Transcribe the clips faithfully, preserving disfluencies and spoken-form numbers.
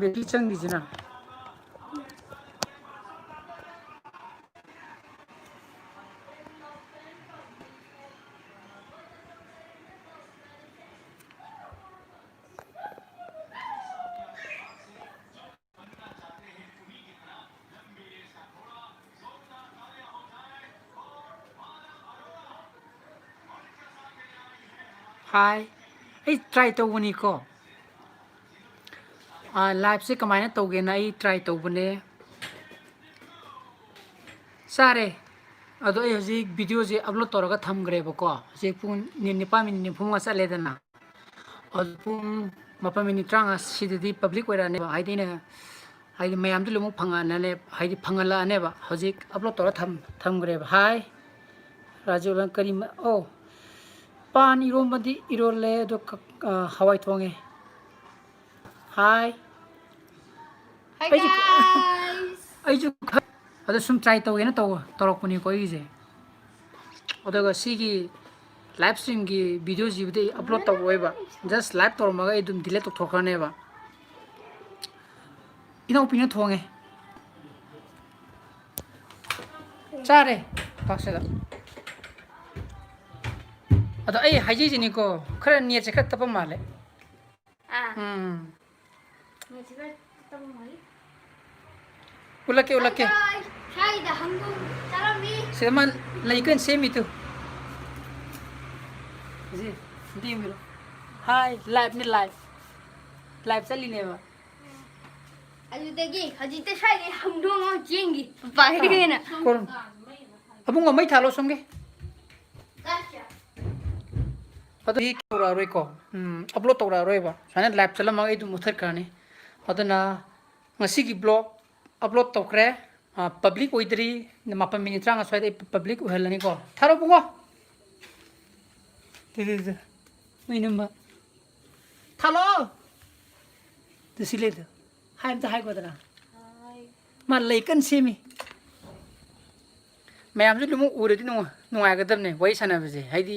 Battery ꯆꯪꯗ꯭ꯔꯤꯁꯤꯅ꯫ ꯍꯥꯏ, ꯑꯩ try ꯇꯧꯕꯅꯤꯀꯣ꯫ ꯑꯥ, ꯂꯥꯏꯞꯁꯦ ꯀꯃꯥꯏꯅ ꯇꯧꯒꯦꯅ ꯑꯩ ꯇ꯭ꯔꯥꯏ ꯇꯧꯕꯅꯦ꯫ ꯆꯥꯔꯦ꯫ ꯑꯗꯣ ꯑꯩ ꯍꯧꯖꯤꯛ ꯚꯤꯗꯤꯑꯣꯁꯦ ꯑꯞꯂꯣꯗ ꯇꯧꯔꯒ ꯊꯝꯈ꯭ꯔꯦꯕꯀꯣ꯫ ꯍꯧꯖꯤꯛ ꯄꯨꯡ ꯅꯤ-, ꯅꯤꯄꯥꯟ ꯃꯤꯅꯤꯠ ꯅꯤꯐꯨ ꯃꯉꯥ ꯆꯠꯂꯦꯗꯅ꯫ ꯑꯗꯨ ꯄꯨꯡ ꯃꯥꯄꯟ ꯃꯤꯅꯤꯠ ꯇꯔꯥꯃꯉꯥ ꯁꯤꯗꯗꯤ ꯄꯕ꯭ꯂꯤꯛ ꯑꯣꯏꯔꯛꯑꯅꯦꯕ꯫ ꯍꯥꯏꯗꯤ ꯑꯩꯅ, ꯍꯥꯏꯗꯤ ꯃꯌꯥꯝꯗꯨ ꯂꯣꯏꯅꯃꯛ ꯐꯪꯉꯛꯑꯅꯦꯕ, ꯍꯥꯏꯗꯤ ꯐꯪꯍꯜꯂꯛꯑꯅꯦꯕ꯫ ꯍꯧꯖꯤꯛ ꯑꯞꯂꯣꯗ ꯇꯧꯔ ꯊꯝ-, ꯊꯝꯈ꯭ꯔꯦꯕ꯫ ꯍꯥꯏ, ꯔꯥꯖꯨ, ꯅꯪ ꯀꯔꯤ ꯃ-, ꯑꯣ, ꯄꯥꯟ ꯏꯔꯣꯝꯕꯗꯤ ꯏꯔꯣꯜꯂꯦ, ꯑꯗꯣ ꯀ-, ꯑ, ꯍꯋꯥꯏ ꯊꯣꯡꯉꯦ꯫ ꯍꯥꯏ꯫ Hi, ꯑꯩꯁꯨ, guys꯫ ꯑꯩꯁꯨ ꯈ-, ꯑꯗꯣ ꯁꯨꯝ ꯇ꯭ꯔꯥꯏ ꯇꯧꯒꯦꯅ ꯇꯧ-, ꯇꯧꯔꯛꯄꯅꯤꯀꯣ ꯑꯩꯒꯤꯁꯦ꯫ ꯑꯗꯨꯒ ꯁꯤꯒꯤ ꯂꯥꯏꯚ ꯁ꯭ꯇ꯭ꯔꯤꯝꯒꯤ ꯚꯤꯗꯤꯑꯣꯁꯤꯕꯨꯗꯤ ꯑꯩ ꯑꯞꯂꯣꯗ ꯇꯧꯔꯛꯑꯣꯏꯕ꯫ Just ꯂꯥꯏꯚ ꯇꯧꯔꯝꯃꯒ ꯑꯩ ꯑꯗꯨꯝ ꯗꯤꯂꯦꯠ ꯇꯧꯊꯣꯛꯈ꯭ꯔꯅꯦꯕ꯫ ꯏꯅꯥꯎꯄꯤꯅ ꯊꯣꯡꯉꯦ꯫ ꯆꯥꯔꯦ꯫ ꯄꯥꯛꯁꯤꯗ꯫ ꯑꯗꯣ ꯑꯩ ꯍꯥꯏꯖꯩꯁꯤꯅꯤꯀꯣ, ꯈꯔ ꯅꯦꯠꯁꯦ ꯈꯔ ꯇꯞꯄ ꯃꯥꯜꯂꯦ꯫ ꯑꯥ꯫ ꯎꯝ꯫ ꯅꯦꯠꯁꯦ ꯈꯔ ꯇꯞꯄ ꯃꯥꯜꯂꯤ꯫ ꯎꯠꯂꯛꯀꯦ, ꯎꯠꯂꯛꯀꯦ꯫ Hi guys, ꯁ꯭ꯋꯥꯏꯗ ꯍꯪꯗꯣꯡ ꯆꯥꯔꯝꯃꯤ꯫ ꯁꯤꯗ ꯃꯥ ꯂꯩ ꯀꯟꯅ ꯁꯦꯝꯃꯤ ꯇꯨ꯫ ꯁꯤ, ꯑꯝꯇ ꯌꯦꯡꯕꯤꯔꯣ꯫ ꯍꯥꯏ, ꯂꯥꯏꯚꯅꯤ, ꯂꯥꯏꯚ꯫ ꯂꯥꯏꯚ ꯆꯠꯂꯤꯅꯦꯕ꯫ ꯑꯗꯨꯗꯒꯤ ꯍꯧꯖꯤꯛꯇ ꯁ꯭ꯋꯥꯏꯗꯩ ꯍꯪꯗꯣꯡ ꯑꯃ ꯆꯦꯟꯈꯤ꯫ ꯄꯄꯥꯒꯤꯅ꯫ ꯀꯣꯟ-, ꯑꯕꯨꯡꯉꯣ, ꯃꯩ ꯊꯥꯜꯂꯣ ꯁꯣꯝꯒꯤ꯫ ꯑꯗꯨꯗꯤ ꯇꯧꯔꯛꯑꯔꯣꯏꯀꯣ꯫ ꯎꯝ, ꯑꯞꯂꯣꯗ ꯇꯧꯔꯛꯑꯔꯣꯏꯕ꯫ ꯁꯨꯃꯥꯏꯅ ꯂꯥꯏꯚ ꯆꯠꯂꯝꯃꯒ ꯑꯩ ꯑꯗꯨꯝ ꯃꯨꯠꯊꯠꯈ꯭ꯔꯅꯤ꯫ ꯑꯗꯨꯅ ꯉꯁꯤꯒꯤ ꯕ꯭ꯂꯣꯒ ꯑꯞꯂꯣꯗ ꯇꯧꯈ꯭ꯔꯦ꯫ ꯑ, ꯄꯕ꯭ꯂꯤꯛ ꯑꯣꯏꯗ꯭ꯔꯤ꯫ ꯃꯥꯄꯟ ꯃꯤꯅꯤꯠ ꯇꯔꯥꯃꯉꯥ ꯁ꯭ꯋꯥꯏꯗ ꯑꯩ ꯄꯕ꯭ꯂꯤꯛ ꯑꯣꯏꯍꯜꯂꯅꯤꯀꯣ꯫ ꯊꯥꯔꯣ ꯏꯕꯨꯡꯉꯣ꯫ ꯇꯨ, ꯇꯨ, ꯇꯨ꯫ ꯃꯩ ꯅꯝꯕ꯫ ꯊꯥꯜꯂꯣ꯫ ꯇꯨ ꯁꯤ ꯂꯩꯗꯣ꯫ ꯍꯥꯏ ꯑꯝꯇ ꯍꯥꯏꯈꯣꯗꯅ꯫ ꯃꯥ ꯂꯩ ꯀꯟꯅ ꯁꯦꯝꯃꯤ꯫ ꯃꯌꯥꯝꯁꯨ ꯂꯣꯏꯅꯃꯛ ꯎꯔꯗꯤ ꯅꯨꯡꯉꯥꯏ-, ꯅꯨꯡꯉꯥꯏꯒꯗꯕꯅꯦ ꯋꯥꯔꯤ ꯁꯥꯟꯅꯕꯁꯦ꯫ ꯍꯥꯏꯗꯤ,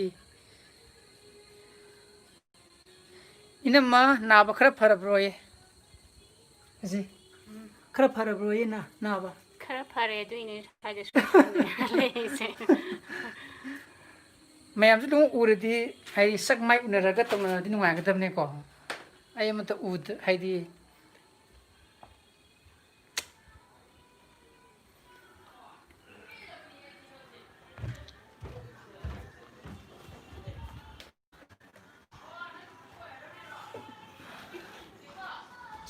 ꯏꯅꯝꯃ ꯅꯥꯕ ꯈꯔ ꯐꯔꯕ꯭ꯔꯣꯌꯦ? ꯁꯤ ꯈꯔ ꯐꯔꯕ꯭ꯔꯣ, ꯑꯩꯅ ꯅꯥꯕ? ꯈꯔ ꯐꯔꯦ, ꯑꯗꯨꯏꯅꯦ ꯁ꯭ꯋꯥꯏꯗ ꯁꯨꯝ ꯂꯩꯔꯤꯁꯦ꯫ ꯃꯌꯥꯝꯁꯨ ꯑꯗꯨꯝ ꯎꯔꯗꯤ, ꯍꯥꯏꯗꯤ, ꯁꯛ ꯃꯥꯏ ꯎꯅꯔꯒ ꯇꯧꯅꯔꯗꯤ ꯅꯨꯡꯉꯥꯏꯒꯗꯕꯅꯦꯀꯣ꯫ ꯑꯩ ꯑꯃꯠꯇ ꯎꯗ-, ꯍꯥꯏꯗꯤ,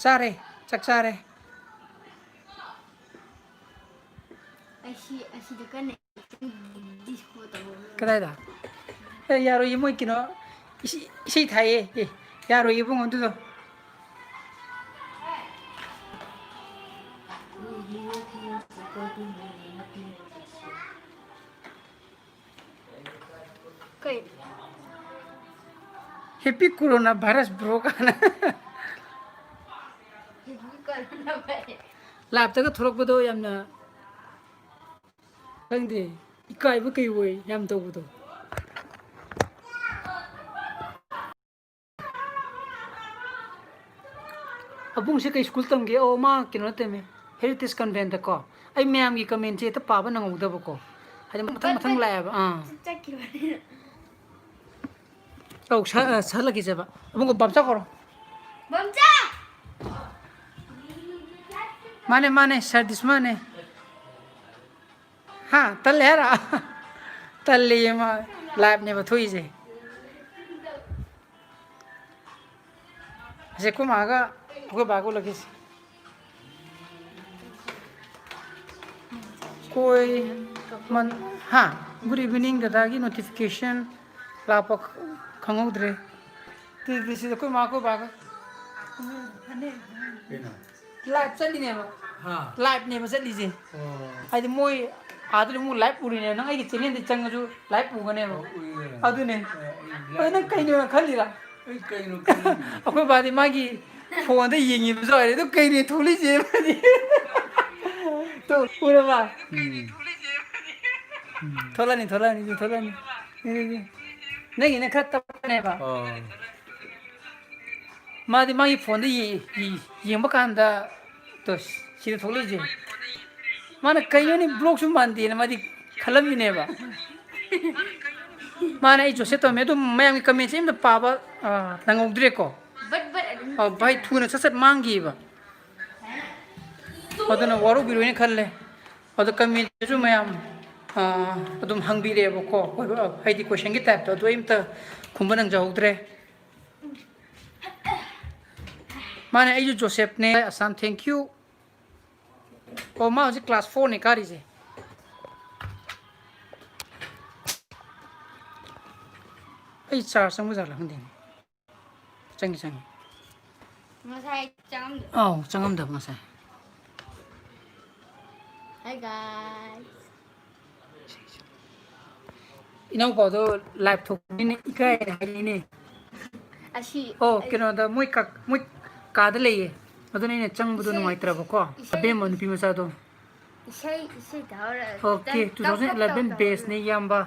ꯆꯥꯔꯦ, ꯆꯥꯛ ꯆꯥꯔꯦ꯫ ꯑꯁꯤ, ꯑꯁꯤꯗ ꯀꯟꯅ ꯗꯤꯁꯀꯣ ꯇꯧꯍꯧꯔꯤ꯫ ꯀꯗꯥꯏꯗ? ꯑꯦ, ꯌꯥꯔꯣꯏꯌꯦ, ꯃꯣꯏ ꯀꯩꯅꯣ, ꯏꯁꯩ, ꯏꯁꯩ ꯊꯥꯏꯌꯦ꯫ ꯑꯦ, ꯌꯥꯔꯣꯏꯌꯦ, ꯏꯕꯨꯡꯉꯣ, ꯑꯗꯨꯗꯣ꯫ ꯀꯩ? Happy Corona Virus, bro, ꯀꯥꯏꯅ꯫ Happy Corona Virus꯫ Live-ꯇꯒ ꯊꯣꯛꯂꯛꯄꯗꯣ ꯌꯥꯝꯅ, ꯈꯪꯗꯦ, ꯏꯀꯥꯏꯕ ꯀꯩ ꯑꯣꯏ ꯌꯥꯝ ꯇꯧꯕꯗꯣ꯫ ꯑꯕꯨꯡꯁꯦ ꯀꯩ ꯁ꯭ꯀꯨꯜ ꯇꯝꯒꯦ? ꯑꯣ, ꯃꯥ ꯀꯩꯅꯣ ꯇꯝꯃꯦ, Heritage Convent-ꯇꯀꯣ꯫ ꯑꯩ ꯃꯌꯥꯝꯒꯤ comment-ꯁꯦ ꯍꯦꯛꯇ ꯄꯥꯕ ꯅꯪꯍꯧꯗꯕꯀꯣ꯫ ꯍꯥꯏꯗꯤ ꯃꯊꯪ ꯃꯊꯪ ꯂꯥꯛꯑꯦꯕ꯫ ꯑꯥ꯫ ꯆꯠꯈꯤꯕꯅꯤꯅ꯫ ꯑꯧ, ꯁꯥ-, ꯑ, ꯁꯍꯜꯂꯛꯈꯤꯁꯦꯕ꯫ ꯑꯕꯨꯡꯉꯣ, ꯕꯥꯝꯆꯥ ꯀꯧꯔꯣ꯫ ꯕꯥꯝꯆꯥ! ꯃꯥꯅꯦ, ꯃꯥꯅꯦ, ꯁꯔꯗꯤꯁ ꯃꯥꯅꯦ꯫ ꯍꯥ, ꯇꯜꯂꯦ ꯍꯥꯏꯔꯣ? ꯇꯜꯂꯦꯌꯦ, ꯃꯥ live-ꯅꯦꯕ ꯊꯣꯛꯏꯁꯦ꯫ ꯑꯁꯤ ꯑꯩꯈꯣꯏ ꯃꯥꯒ ꯑꯩꯈꯣꯏ ꯕꯥꯒ ꯎꯠꯂꯛꯀꯦꯁꯦ꯫ ꯀꯣꯏ ꯃꯟ-, ꯍꯥ? Good evening, ꯗꯗꯥꯒꯤ notification ꯂꯥꯛꯄ ꯈꯪꯍꯧꯗ꯭ꯔꯦ꯫ ꯇꯤ ꯚꯤ ꯁꯤꯗ ꯑꯩꯈꯣꯏ ꯃꯥ ꯑꯩꯈꯣꯏ ꯕꯥꯒ꯫ ꯀꯩꯅꯣ? Live ꯆꯠꯂꯤꯅꯦꯕ꯫ ꯍꯥ꯫ Live-ꯅꯦꯕ ꯆꯠꯂꯤꯁꯦ꯫ ꯑꯣ꯫ ꯍꯥꯏꯗꯤ ꯃꯣꯏ ꯑꯥꯗꯗꯤ ꯑꯃꯨꯛ live ꯎꯔꯤꯅꯦ꯫ ꯅꯪ ꯑꯩꯒꯤ channel-ꯗ ꯆꯪꯉꯁꯨ live ꯎꯒꯅꯦꯕ꯫ ꯑꯣ, ꯎꯏꯌꯦ꯫ ꯑꯗꯨꯅꯦ꯫ ꯑꯣ, ꯑꯩ ꯑꯗꯨ ꯅꯪ live ꯀꯩꯅꯣ ꯈꯜꯂꯤꯔꯥ? ꯑꯩ ꯀꯩꯅꯣ ꯈꯜꯂꯤꯅꯣ? ꯑꯩꯈꯣꯏ ꯕꯥꯗꯤ ꯃꯥꯒꯤ phone-ꯗ ꯌꯦꯡꯉꯤꯕꯁꯨ ꯍꯥꯏꯔꯦ꯫ ꯑꯗꯨ ꯀꯩꯅꯣ ꯊꯣꯛꯂꯛꯏꯁꯦ ꯃꯥꯗꯤ? ꯇꯣ, ꯎꯔꯕ? ꯎꯝ꯫ ꯎꯝ꯫ ꯊꯣꯛꯂꯛꯑꯅꯤ, ꯊꯣꯛꯂꯛꯑꯅꯤ, ꯑꯗꯨ ꯊꯣꯛꯂꯛꯑꯅꯤ꯫ ꯅꯪꯒꯤꯅ ꯈꯔ ꯇꯞꯄꯅꯦꯕ꯫ ꯑꯣ꯫ ꯃꯥꯗꯤ ꯃꯥꯒꯤ ꯐꯣꯟꯗ ꯌꯦ-, ꯌꯦ-, ꯌꯦꯡꯕ ꯀꯥꯟꯗ, ꯇꯣ, ꯁꯤꯗ ꯊꯣꯛꯂꯛꯏꯁꯦ꯫ ꯃꯥꯅ "ꯀꯩꯅꯣꯅꯦ, ꯕ꯭ꯂꯣꯛꯁꯨ ꯃꯥꯟꯗꯦꯅ" ꯃꯥꯗꯤ ꯈꯜꯂꯝꯃꯤꯅꯦꯕ꯫ ꯃꯥꯅ "ꯑꯩ ꯖꯣꯁꯦꯞ ꯇꯧꯔꯝꯃꯦ", ꯑꯗꯨꯝ ꯃꯌꯥꯝꯒꯤ ꯀꯃꯦꯟꯁꯦ ꯑꯝꯇ ꯄꯥꯕ, ꯑ, ꯅꯪꯍꯧꯗ꯭ꯔꯦꯀꯣ꯫ ꯕꯠ ꯕꯠ ꯑꯗꯨꯝ ꯑ, ꯚꯥꯏ, ꯊꯨꯅ ꯁꯠ ꯁꯠ ꯃꯥꯡꯈꯤꯕ꯫ ꯑꯗꯨꯅ ꯋꯥꯔꯧꯕꯤꯔꯣꯏꯅ ꯈꯜꯂꯦ꯫ ꯑꯗꯣ ꯀꯃꯦꯟꯁꯤꯁꯨ ꯃꯌꯥꯝ, ꯑ, ꯑꯗꯨꯝ ꯍꯪꯕꯤꯔꯛꯑꯦꯕꯀꯣ, ꯍꯥꯏꯗꯤ ꯀꯣꯏꯁꯟꯒꯤ ꯇꯥꯏꯞꯇ, ꯑꯗꯨ ꯑꯩ ꯑꯝꯇ ꯈꯨꯝꯕ ꯅꯪꯖꯍꯧꯗ꯭ꯔꯦ꯫ ꯃꯥꯅꯦ, ꯑꯩꯁꯨ ꯖꯣꯁꯦꯞꯅꯦ, ꯑꯁꯥꯝ, thank you꯫ ꯑꯣ, ꯃꯥ ꯍꯧꯖꯤꯛ class four ꯅꯦ ꯀꯥꯔꯤꯁꯦ꯫ ꯑꯩ ꯆꯥꯔꯖ ꯆꯪꯕ ꯖꯥꯠꯂ ꯈꯪꯗꯦꯅꯦ꯫ ꯆꯪꯉꯤ, ꯆꯪꯉꯤ꯫ ꯉꯁꯥꯏ ꯆꯪꯉꯝꯗꯦ꯫ ꯑꯧ, ꯆꯪꯉꯝꯗꯕ ꯉꯁꯥꯏ꯫ Hi guys꯫ ꯏꯅꯥꯎꯄꯥꯗꯣ live ꯊꯣꯛꯄꯅꯤꯅ ꯏꯀꯥꯏ ꯍꯥꯏꯅꯤꯅꯦ꯫ ꯑꯁꯤ ꯑꯣ, ꯑꯩ ꯀꯩꯅꯣꯗ ꯃꯣꯏ ꯀꯛ-, ꯃꯣꯏ ꯀꯥꯗ ꯂꯩꯌꯦ꯫ ꯑꯗꯨꯅ ꯑꯩꯅ ꯆꯪꯕꯗꯣ ꯏꯁꯩ, ꯅꯨꯡꯉꯥꯏꯇ꯭ꯔꯕꯀꯣ꯫ ꯏꯁꯩ, ꯑꯕꯦꯝꯃ ꯅꯨꯄꯤ ꯃꯆꯥꯗꯣ꯫ ꯏꯁꯩ, ꯏꯁꯩ ꯇꯥꯍꯧꯔ-, OK, ꯈꯤꯇꯪ two thousand eleven ꯀꯞ ꯀꯞ ꯇꯧ batch ꯅꯦ, ꯏꯌꯥꯝꯕ꯫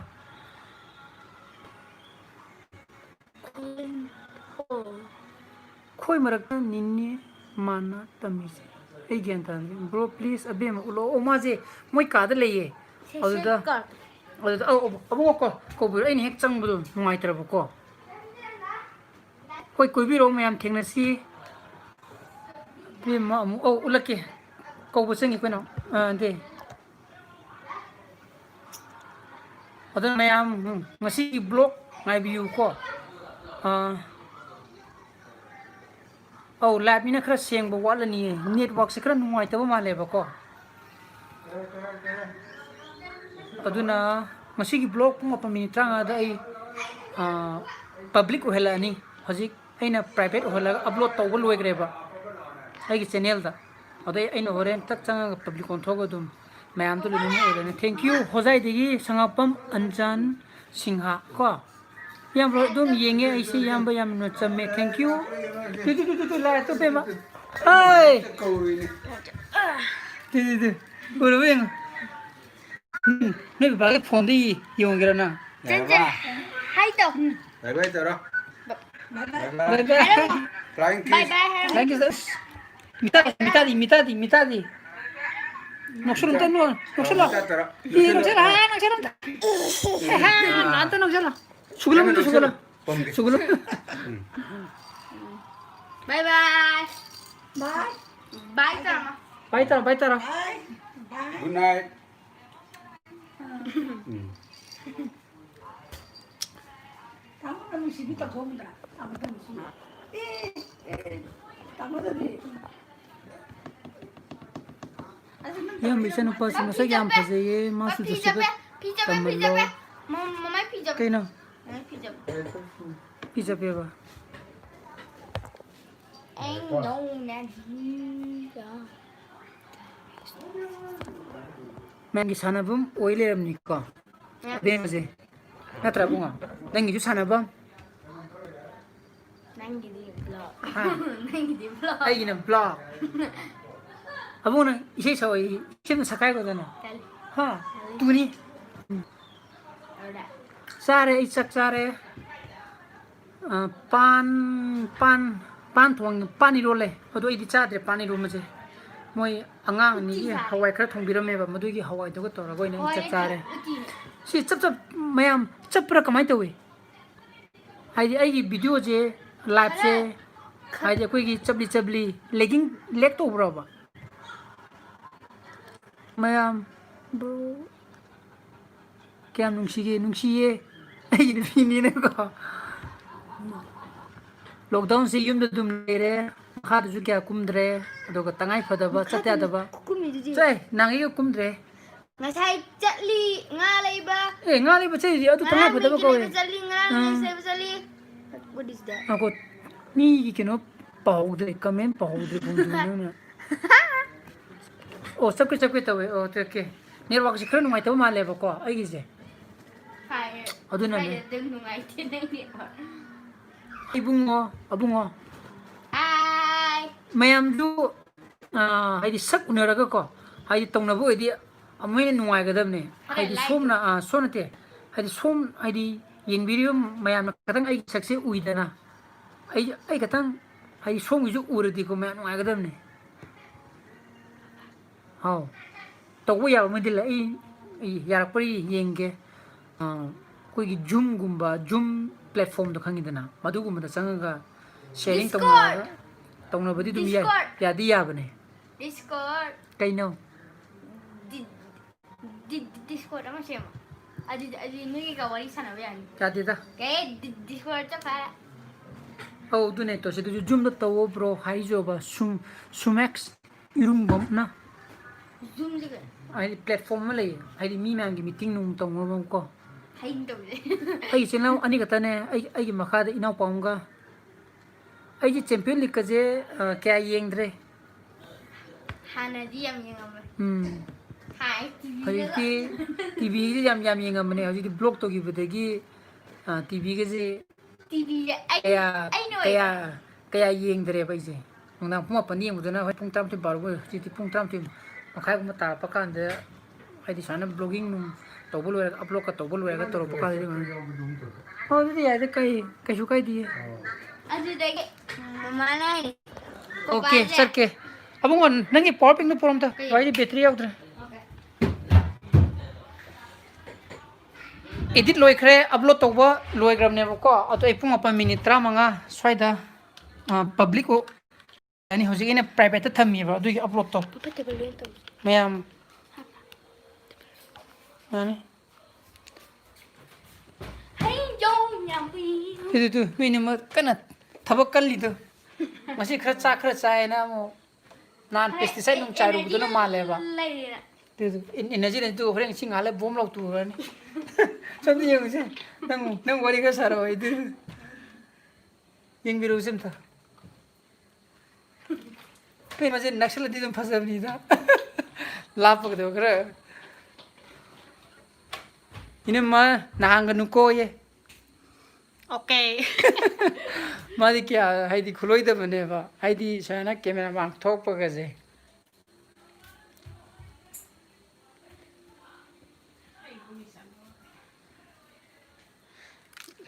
ꯈꯣꯏ ꯃꯔꯛꯇ ꯅꯤꯅꯦ ꯃꯥꯅ ꯇꯝꯃꯤꯁꯦ꯫ ꯑꯩ ꯒ꯭ꯌꯥꯟ ꯇꯥꯗꯦ꯫ Bro, please, ꯑꯕꯦꯝꯃ ꯎꯠꯂꯛꯑꯣ꯫ ꯑꯣ, ꯃꯥꯁꯦ ꯃꯣꯏ ꯀꯥꯗ ꯂꯩꯌꯦ꯫ ꯁꯦ, ꯁꯦ, ꯑꯗꯨꯗ, ꯀꯥ-, ꯑꯗꯨꯗ, ꯑꯧ, ꯑꯧ, ꯑꯕꯨꯡꯉꯣ ꯀꯣ-, ꯀꯧꯕꯤꯔꯣ꯫ ꯑꯩꯅ ꯍꯦꯛ ꯆꯪꯕꯗꯣ ꯅꯨꯡꯉꯥꯏꯇ꯭ꯔꯕꯀꯣ꯫ ꯍꯣꯏ, ꯀꯣꯏꯕꯤꯔꯛꯑꯣ ꯃꯌꯥꯝ, ꯊꯦꯡꯅꯁꯤ꯫ ꯑꯕꯦꯝꯃ ꯑꯃꯨꯛ, ꯑꯧ, ꯎꯠꯂꯛꯀꯦ꯫ ꯀꯧꯕ ꯆꯪꯉꯤ ꯀꯩꯅꯣ꯫ ꯑꯥ, ꯗꯦ꯫ ꯑꯗꯨꯅ ꯃꯌꯥꯝ, ꯎꯝ, ꯉꯁꯤꯒꯤ vlog ꯉꯥꯏꯕꯤꯌꯨꯀꯣ꯫ ꯑꯥ, ꯑꯧ, live ꯅꯤꯅ ꯈꯔ ꯁꯦꯡꯕ ꯋꯥꯠꯂꯅꯤꯌꯦ, network ꯁꯦ ꯈꯔ ꯅꯨꯡꯉꯥꯏꯇꯕ ꯃꯥꯜꯂꯦꯕꯀꯣ꯫ ꯑꯗꯨꯅ ꯉꯁꯤꯒꯤ vlog ꯄꯨꯡ ꯃꯥꯄꯟ minute ꯇꯔꯥꯃꯉꯥꯗ ꯑꯩ, ꯑꯥ, public ꯑꯣꯏꯍꯜꯂꯛꯑꯅꯤ꯫ ꯍꯧꯖꯤꯛ ꯑꯩꯅ private ꯑꯣꯏꯍꯜꯂꯒ upload ꯇꯧꯕ ꯂꯣꯏꯈ꯭ꯔꯦꯕ ꯑꯩꯒꯤ channel ꯗ꯫ ꯑꯗꯩ ꯑꯩꯅ ꯍꯣꯔꯦꯟ ꯇꯛ ꯆꯪꯉꯒ public ꯑꯣꯟꯊꯣꯛꯑꯒ ꯑꯗꯨꯝ ꯃꯌꯥꯝꯗꯣ ꯂꯣꯏꯅꯃꯛ ꯑꯣꯏꯔꯅꯤ꯫ Thank you, ꯍꯣꯖꯥꯏꯗꯒꯤ ꯁꯉꯥꯄꯝ ꯑꯟꯖꯥꯟ ꯁꯤꯡꯍ ꯀꯣ꯫ ꯏꯌꯥꯝꯕ ꯑꯗꯨꯝ ꯌꯦꯡꯉꯦ ꯑꯩꯁꯦ, ꯏꯌꯥꯝꯕ ꯌꯥꯝꯅ ꯆꯝꯃꯦ꯫ Thank you꯫ ꯇꯨ, ꯇꯨ, ꯇꯨ, ꯇꯨ, ꯇꯨ, ꯂꯥꯏ ꯑꯇꯣꯞꯄ ꯑꯃ꯫ ꯍꯥꯏ! ꯇꯨ, ꯇꯨ, ꯇꯨ꯫ ꯎꯔꯕ ꯌꯦꯡꯉꯣ꯫ ꯎꯝ, ꯅꯣꯏ ꯕꯕꯥꯒꯤ ꯐꯣꯟꯗ ꯌꯦꯡꯉꯨꯒꯦꯔꯣ ꯅꯪ? ꯆꯟ, ꯆꯟ꯫ ꯍꯥꯏ ꯇꯧ꯫ ꯕꯥꯏ ꯕꯥꯏ ꯇꯧꯔꯣ꯫ ꯕꯥꯏ ꯕꯥꯏ꯫ ꯕꯥꯏ ꯕꯥꯏ꯫ ꯍꯥꯏꯔꯝꯃꯣ꯫ Flying kiss. Bye bye ꯍꯥꯏꯔꯣ꯫ Thank you, sir. ꯃꯤꯇꯥꯗꯤ, ꯃꯤꯇꯥꯗꯤ, ꯃꯤꯇꯥꯗꯤ, ꯃꯤꯇꯥꯗꯤ꯫ ꯅꯣꯛꯁꯜꯂꯣ, ꯑꯝꯇ ꯅꯣꯛ-, ꯅꯣꯛꯁꯜꯂꯣ꯫ ꯃꯤꯇꯥ ꯇꯧꯔꯣ꯫ ꯏ, ꯅꯣꯛꯁꯜꯂꯣ, ꯍꯥ, ꯅꯣꯛꯁꯜꯂꯣ ꯑꯝꯇ꯫ ꯑꯦ, ꯍꯥ, ꯑꯝꯇ ꯅꯣꯛꯁꯜꯂꯣ꯫ ꯁꯨꯒꯂꯝ ꯑꯝꯇ ꯁꯨꯒꯂꯝ꯫ ꯄꯝꯒꯦ꯫ ꯁꯨꯒꯂꯝ꯫ ꯎꯝ꯫ Bye bye꯫ Bye꯫ Bye ꯇꯧꯔꯝꯃꯣ꯫ Bye ꯇꯧꯔꯣ, bye ꯇꯧꯔꯣ꯫ Bye꯫ Good night꯫ ꯎꯝ꯫ ꯇꯥꯃꯣꯅ ꯅꯨꯡꯁꯤꯕꯤ ꯇꯧꯊꯣꯛꯑꯝꯗ꯭ꯔꯥ? ꯇꯥꯃꯣꯗ ꯅꯨꯡꯁꯤꯕꯤ꯫ ꯑꯦ, ꯑꯦ, ꯇꯥꯃꯣꯗꯗꯤ꯫ ꯏꯌꯥꯝꯕ ꯏꯆꯥꯅꯨꯄꯥꯁꯤ ꯃꯁꯛ ꯌꯥꯝ ꯐꯖꯩꯌꯦ, ꯃꯥꯁꯨ ꯐꯤ ꯖꯣꯁꯦꯞꯇ ꯆꯞꯄꯦ, ꯐꯤ ꯆꯞꯄꯦ, ꯐꯤ ꯇꯝꯍꯜꯂꯣ꯫ ꯆꯞꯄꯦ꯫ ꯃ-, ꯃꯃꯥꯏ ꯐꯤ ꯆꯞꯄꯦ꯫ ꯀꯩꯅꯣ? ꯃꯃꯥꯏ ꯐꯤ ꯆꯞꯄꯦ꯫ ꯐꯤ ꯆꯞꯄꯦꯕ? ꯑꯩ ꯅꯧꯅ ꯖꯤꯒ꯫ ꯅꯪꯒꯤ ꯁꯥꯟꯅꯐꯝ ꯑꯣꯏ ꯂꯩꯔꯝꯅꯤꯀꯣ꯫ ꯑꯦ꯫ ꯑꯕꯦꯝꯃꯁꯦ꯫ ꯅꯠꯇ꯭ꯔꯥ ꯏꯕꯨꯡꯉꯣ? ꯅꯪꯒꯤꯁꯨ ꯁꯥꯟꯅꯐꯝ꯫ ꯅꯪꯒꯤꯗꯤ vlog꯫ ꯍꯥ? ꯅꯪꯒꯤꯗꯤ vlog꯫ ꯑꯩꯒꯤꯅ vlog꯫ ꯑꯕꯨꯡꯉꯣ ꯅꯪ ꯏꯁꯩ ꯁꯛꯑꯣ, ꯏꯁꯩ ꯑꯃ ꯁꯛꯀꯥꯏ ꯀꯧꯗꯅ꯫ ꯇꯜꯂꯤ꯫ ꯍꯥ? ꯇꯜꯂꯤ꯫ ꯇꯨꯅꯤ? ꯎꯝ꯫ ꯑꯗꯨꯗ꯫ ꯆꯥꯔꯦ, ꯑꯩ ꯆꯥꯛ ꯆꯥꯔꯦ꯫ ꯑ, ꯄꯥꯟ, ꯄꯥꯟ, ꯄꯥꯟ ꯊꯣꯡ-, ꯄꯥꯟ ꯏꯔꯣꯜꯂꯦ꯫ ꯑꯗꯣ ꯑꯩꯗꯤ ꯆꯥꯗ꯭ꯔꯦ ꯄꯥꯟ ꯏꯔꯣꯟꯕꯁꯦ꯫ ꯃꯣꯏ ꯑꯉꯥꯡ ꯑꯅꯤꯒꯤ ꯎꯇꯤ ꯆꯥꯔꯦ꯫ ꯍꯋꯥꯏ ꯈꯔ ꯊꯣꯡꯕꯤꯔꯝꯃꯦꯕ, ꯃꯗꯨꯒꯤ ꯍꯋꯥꯏꯗꯨꯒ ꯇꯧꯔꯒ ꯑꯣꯏꯅ ꯑꯩ ꯍꯋꯥꯏ ꯆꯥꯛ ꯅꯠꯇꯦ, ꯆꯥꯔꯦ꯫ ꯎꯇꯤꯅꯦ꯫ ꯁꯤ ꯆꯞ ꯆꯞ ꯃꯌꯥꯝ ꯆꯞꯄ꯭ꯔꯥ ꯀꯃꯥꯏꯅ ꯇꯧꯏ? ꯍꯥꯏꯗꯤ ꯑꯩꯒꯤ videoꯁꯦ, liveꯁꯦ, ꯈꯔ, ꯈꯔ ꯍꯥꯏꯗꯤ ꯑꯩꯈꯣꯏꯒꯤ ꯆꯞꯂꯤ ꯆꯞꯂꯤ lagging, lag ꯇꯧꯕ꯭ꯔꯣꯕ? ꯃꯌꯥꯝ, bro, ꯀꯌꯥꯝ ꯅꯨꯡꯁꯤꯒꯦ? ꯅꯨꯡꯁꯤꯌꯦ꯫ ꯑꯩꯒꯤ ꯅꯨꯄꯤꯅꯤꯅꯀꯣ꯫ Lockdownꯁꯦ ꯌꯨꯝꯗ ꯑꯗꯨꯝ ꯂꯩꯔꯦ꯫ ꯃꯈꯥꯗꯁꯨ ꯀꯌꯥ ꯀꯨꯝꯗ꯭ꯔꯦ꯫ ꯑꯗꯨꯒ ꯇꯉꯥꯏ ꯐꯗꯕ, ꯃꯈꯥ ꯆꯠꯇ ꯌꯥꯗꯕ꯫ ꯀꯨꯝꯃꯤꯗꯨꯗꯤ꯫ ꯆꯠꯂꯦ, ꯅꯍꯥꯟꯒꯩꯒ ꯀꯨꯝꯗ꯭ꯔꯦ꯫ ꯉꯁꯥꯏ ꯆꯠꯂꯤ, ꯉꯥ ꯂꯩꯕ꯫ ꯑꯦ, ꯉꯥ ꯂꯩꯕ ꯆꯠꯂꯤꯗꯤ ꯑꯗꯨ ꯇꯉꯥꯏ ꯉꯔꯥꯡ ꯐꯗꯕ ꯃꯤꯒꯤ ꯀꯧꯋꯦ꯫ ꯂꯩꯕ ꯆꯠꯂꯤ, ꯉꯔꯥꯡ ꯎꯝ꯫ ꯃꯤꯒꯤ ꯂꯩꯕ ꯆꯠꯂꯤ꯫ What is that? ꯉꯥꯏꯈꯣ, ꯃꯤꯒꯤ ꯀꯩꯅꯣ ꯄꯥꯍꯧꯗ꯭ꯔꯦ, comment ꯄꯥꯍꯧꯗ꯭ꯔꯦ, ꯈꯣꯡꯖꯣꯝ ꯅꯪꯅ꯫ ꯑꯣ, ꯆꯞꯀꯦ, ꯆꯞꯀꯦ ꯇꯧꯋꯦ꯫ ꯑꯣ, okay, okay꯫ Networkꯁꯦ ꯈꯔ ꯅꯨꯡꯉꯥꯏꯇꯕ ꯃꯥꯜꯂꯦꯕꯀꯣ, ꯑꯩꯒꯤꯁꯦ꯫ ꯍꯥꯏꯌꯦ꯫ ꯑꯗꯨꯅꯅꯦ꯫ ꯀꯥꯏꯗ ꯑꯗꯨꯝ ꯅꯨꯡꯉꯥꯏꯇꯦ ꯅꯪꯒꯤ꯫ ꯏꯕꯨꯡꯉꯣ, ꯑꯕꯨꯡꯉꯣ꯫ ꯍꯥꯏ꯫ ꯃꯌꯥꯝꯁꯨ, ꯑꯥ, ꯍꯥꯏꯗꯤ ꯁꯛ ꯎꯅꯔꯒꯀꯣ, ꯍꯥꯏꯗꯤ ꯇꯧꯅꯕ ꯑꯣꯏꯗꯤ ꯑꯃꯨꯛ ꯍꯦꯟꯅ ꯅꯨꯡꯉꯥꯏꯒꯗꯕꯅꯦ꯫ ꯍꯣꯏ, ꯍꯥꯏꯗꯤ like꯫ ꯁꯣꯝꯅ, ꯑꯥ, ꯁꯣꯝ ꯅꯠꯇꯦ, ꯍꯥꯏꯗꯤ ꯁꯣꯝ, ꯍꯥꯏꯗꯤ ꯌꯦꯡꯕꯤꯔꯤꯕ ꯃꯌꯥꯝꯅ ꯈꯤꯇꯪ ꯑꯩꯒꯤ ꯁꯛꯁꯦ ꯎꯏꯗꯅ, ꯑꯩ, ꯑꯩ ꯈꯤꯇꯪ ꯑꯩ ꯁꯣꯝꯒꯤꯁꯨ ꯎꯔꯗꯤꯀꯣ ꯃꯌꯥꯝ ꯅꯨꯡꯉꯥꯏꯒꯗꯕꯅꯦ꯫ ꯍꯥꯎ꯫ ꯇꯧꯕ ꯌꯥꯕ ꯑꯃꯗꯤ ꯂꯩ꯫ ꯑꯩ, ꯑꯩ ꯌꯥꯔꯛꯄ꯭ꯔꯥ ꯌꯦꯡꯒꯦ꯫ ꯑꯥ, ꯑꯩꯈꯣꯏꯒꯤ Zoomꯒꯨꯝꯕ, Zoom platformꯗꯣ ꯈꯪꯉꯤꯗꯅ, ꯃꯗꯨꯒꯨꯝꯕꯗ ꯆꯪꯉꯒ sharing Discord! ꯇꯧꯅꯔꯒ, ꯇꯧꯅꯕꯗꯤ ꯑꯗꯨꯝ ꯌꯥꯏ꯫ Discord! ꯌꯥꯗꯤ ꯌꯥꯕꯅꯦ꯫ Discord! ꯀꯩꯅꯣ? ꯗꯤ-, ꯗꯤ-, ꯗꯤ-, Discord ꯑꯃ ꯁꯦꯝꯃꯣ꯫ ꯑꯗꯨꯗꯤ, ꯑꯗꯨꯗꯤ ꯅꯣꯏꯒꯤꯒ ꯋꯥꯔꯤ ꯁꯥꯟꯅꯕ ꯌꯥꯅꯤ꯫ ꯌꯥꯗꯦꯗ꯫ ꯀꯩ ꯗꯤ-, Discord ꯆꯞ ꯐꯥꯔꯦ꯫ ꯑꯧ, ꯑꯗꯨꯅꯦ ꯇꯧꯁꯦ꯫ ꯑꯗꯨꯁꯨ Zoomꯗ ꯇꯧꯋꯣ bro, ꯍꯥꯏꯖꯣꯕ꯫ ꯁꯨꯝ, ꯁꯨꯃꯦꯛꯁ ꯏꯔꯨꯡꯕꯝꯅ꯫ Zoomꯁꯦ ꯀꯩꯅꯣ? ꯍꯥꯏꯗꯤ platform ꯑꯃ ꯂꯩꯌꯦ꯫ ꯍꯥꯏꯗꯤ ꯃꯤ ꯃꯌꯥꯝꯒꯤ meeting ꯅꯨꯡ ꯇꯧꯅꯕꯀꯣ꯫ ꯍꯌꯦꯡ ꯇꯧꯁꯦ꯫ ꯑꯩ ꯏꯆꯤꯟ ꯏꯅꯥꯎ ꯑꯅꯤ ꯈꯛꯇꯅꯦ꯫ ꯑꯩ, ꯑꯩꯒꯤ ꯃꯈꯥꯗ ꯏꯅꯥꯎꯄꯥ ꯑꯃꯒ꯫ ꯑꯩꯗꯤ Champion Leagueꯀꯁꯦ, ꯑ, ꯀꯌꯥ ꯌꯦꯡꯗ꯭ꯔꯦ꯫ ꯍꯥꯟꯅꯗꯤ ꯌꯥꯝ ꯌꯦꯡꯉꯝꯃꯦ꯫ ꯎꯝ꯫ ꯍꯥꯏ, TVꯗꯒ꯫ ꯍꯧꯖꯤꯛꯇꯤ TVꯒꯁꯦ ꯌꯥꯝ, ꯌꯥꯝ ꯌꯦꯡꯉꯝꯕꯅꯦ꯫ ꯍꯧꯖꯤꯛꯇꯤ block ꯇꯧꯈꯤꯕꯗꯒꯤ, ꯑ, TVꯒꯁꯦ TVꯁꯦ ꯑꯩ, ꯀꯌꯥ, ꯑꯩꯅ ꯀꯌꯥ, ꯑꯣꯏꯅ ꯀꯌꯥ ꯌꯦꯡꯗ꯭ꯔꯦꯕ ꯑꯩꯁꯦ꯫ ꯅꯨꯡꯗꯥꯡ ꯄꯨꯡ ꯃꯥꯄꯟꯗ ꯌꯦꯡꯕꯗꯨꯅ ꯍꯣꯏ ꯄꯨꯡ ꯇꯔꯥꯃꯥꯊꯣꯏ ꯕꯥꯔꯣ ꯑꯣꯏ꯫ ꯍꯧꯖꯤꯛꯇꯤ ꯄꯨꯡ ꯇꯔꯥꯃꯥꯊꯣꯏ ꯃꯈꯥꯏꯒꯨꯝꯕ ꯇꯥꯔꯛꯄ ꯀꯥꯟꯗ, ꯍꯥꯏꯗꯤ ꯁꯨꯃꯥꯏꯅ vlogging ꯅꯨꯡ ꯇꯧꯕ ꯂꯣꯏꯔꯒ, uploadꯀ ꯇꯧꯕ ꯂꯣꯏꯔꯒ ꯇꯧꯔꯛꯄ ꯀꯥꯟꯗꯗꯤ ꯅꯨꯡꯉꯥꯏ꯫ ꯍꯣꯏ, ꯑꯗꯨꯗꯤ ꯌꯥꯏꯗ, ꯀꯩ, ꯀꯩꯁꯨ ꯀꯥꯏꯗꯤꯌꯦ꯫ ꯑꯗꯨꯗꯒꯤ ꯃꯃꯥꯅ ꯍꯥꯏꯅꯤ, OK, ꯀꯣꯄꯥꯁꯦ꯫ ꯆꯠꯀꯦ꯫ ꯑꯕꯨꯡꯉꯣ, ꯅꯪꯒꯤ power bankꯗꯣ ꯄꯨꯔꯛꯑꯣ ꯑꯝꯇ꯫ ꯀꯩ? ꯒꯥꯔꯤꯗꯤ battery ꯌꯥꯎꯗ꯭ꯔꯦ꯫ OK꯫ Edit ꯂꯣꯏꯈ꯭ꯔꯦ, upload ꯇꯧꯕ ꯂꯣꯏꯈ꯭ꯔꯕꯅꯦꯕꯀꯣ꯫ ꯑꯗꯣ ꯑꯩ ꯄꯨꯡ ꯃꯥꯄꯟ minute ꯇꯔꯥꯃꯉꯥ ꯁ꯭ꯋꯥꯏꯗ, ꯑ, public ꯑꯣ-, ꯌꯥꯅꯤ, ꯍꯧꯖꯤꯛ ꯑꯩꯅ privateꯇ ꯊꯝꯃꯤꯕ ꯑꯗꯨꯒꯤ uploadꯇꯣ꯫ ꯐꯠꯇꯕ ꯂꯣꯏ ꯇꯧ꯫ ꯃꯌꯥꯝ꯫ ꯌꯥꯅꯤ꯫ ꯍꯩ, ꯌꯧ, ꯌꯥꯝ ꯀꯨꯏ꯫ ꯑꯗꯨ, ꯑꯗꯨ, ꯅꯣꯏꯅ ꯑꯃ ꯀꯟꯅ ꯊꯕꯛ ꯀꯜꯂꯤꯗꯣ꯫ ꯉꯁꯤ ꯈꯔ ꯆꯥ, ꯈꯔ ꯆꯥꯏꯅ ꯑꯃꯨꯛ ꯅꯍꯥꯟ ꯍꯣꯏ, pesticide ꯅꯨꯡ ꯆꯥꯏꯔꯨꯕꯗꯨꯅ energy ꯃꯥꯜꯂꯦꯕ꯫ ꯂꯩꯔꯦꯅ꯫ ꯑꯗꯨ, ꯑꯗꯨ, in-, energy ꯂꯩꯇꯦ, ꯍꯣꯔꯦꯟ ꯏꯁꯤꯡ ꯉꯥꯏꯍꯥꯛ ꯂꯩ ꯕꯣꯝ ꯂꯥꯎ ꯇꯨꯔꯅꯤ꯫ ꯁꯣꯝꯗ ꯌꯦꯡꯉꯨꯁꯦ꯫ ꯅꯪ, ꯅꯪ ꯋꯥꯔꯤ ꯈꯔ ꯁꯥꯔꯛꯑꯣ, ꯑꯩ ꯑꯗꯨ꯫ ꯌꯦꯡꯕꯤꯔꯛꯎꯁꯦ ꯑꯝꯇ꯫ ꯀꯩ ꯃꯁꯤ ꯅꯛꯁꯜꯂꯗꯤ ꯑꯗꯨꯝ ꯐꯖꯕꯅꯤꯗ꯫ ꯂꯥꯞꯄꯒꯗꯕ ꯈꯔ꯫ ꯏꯅꯝꯃ, ꯅꯍꯥꯟꯒꯅꯨꯀꯣꯌꯦ꯫ OK꯫ ꯃꯥꯗꯤ ꯀꯌꯥ, ꯍꯥꯏꯗꯤ, ꯈꯨꯂꯣꯏꯗꯕꯅꯦꯕ꯫ ꯍꯥꯏꯗꯤ, ꯁꯨꯃꯥꯏꯅ camera ꯃꯥꯡ ꯊꯣꯛꯄꯒꯁꯦ꯫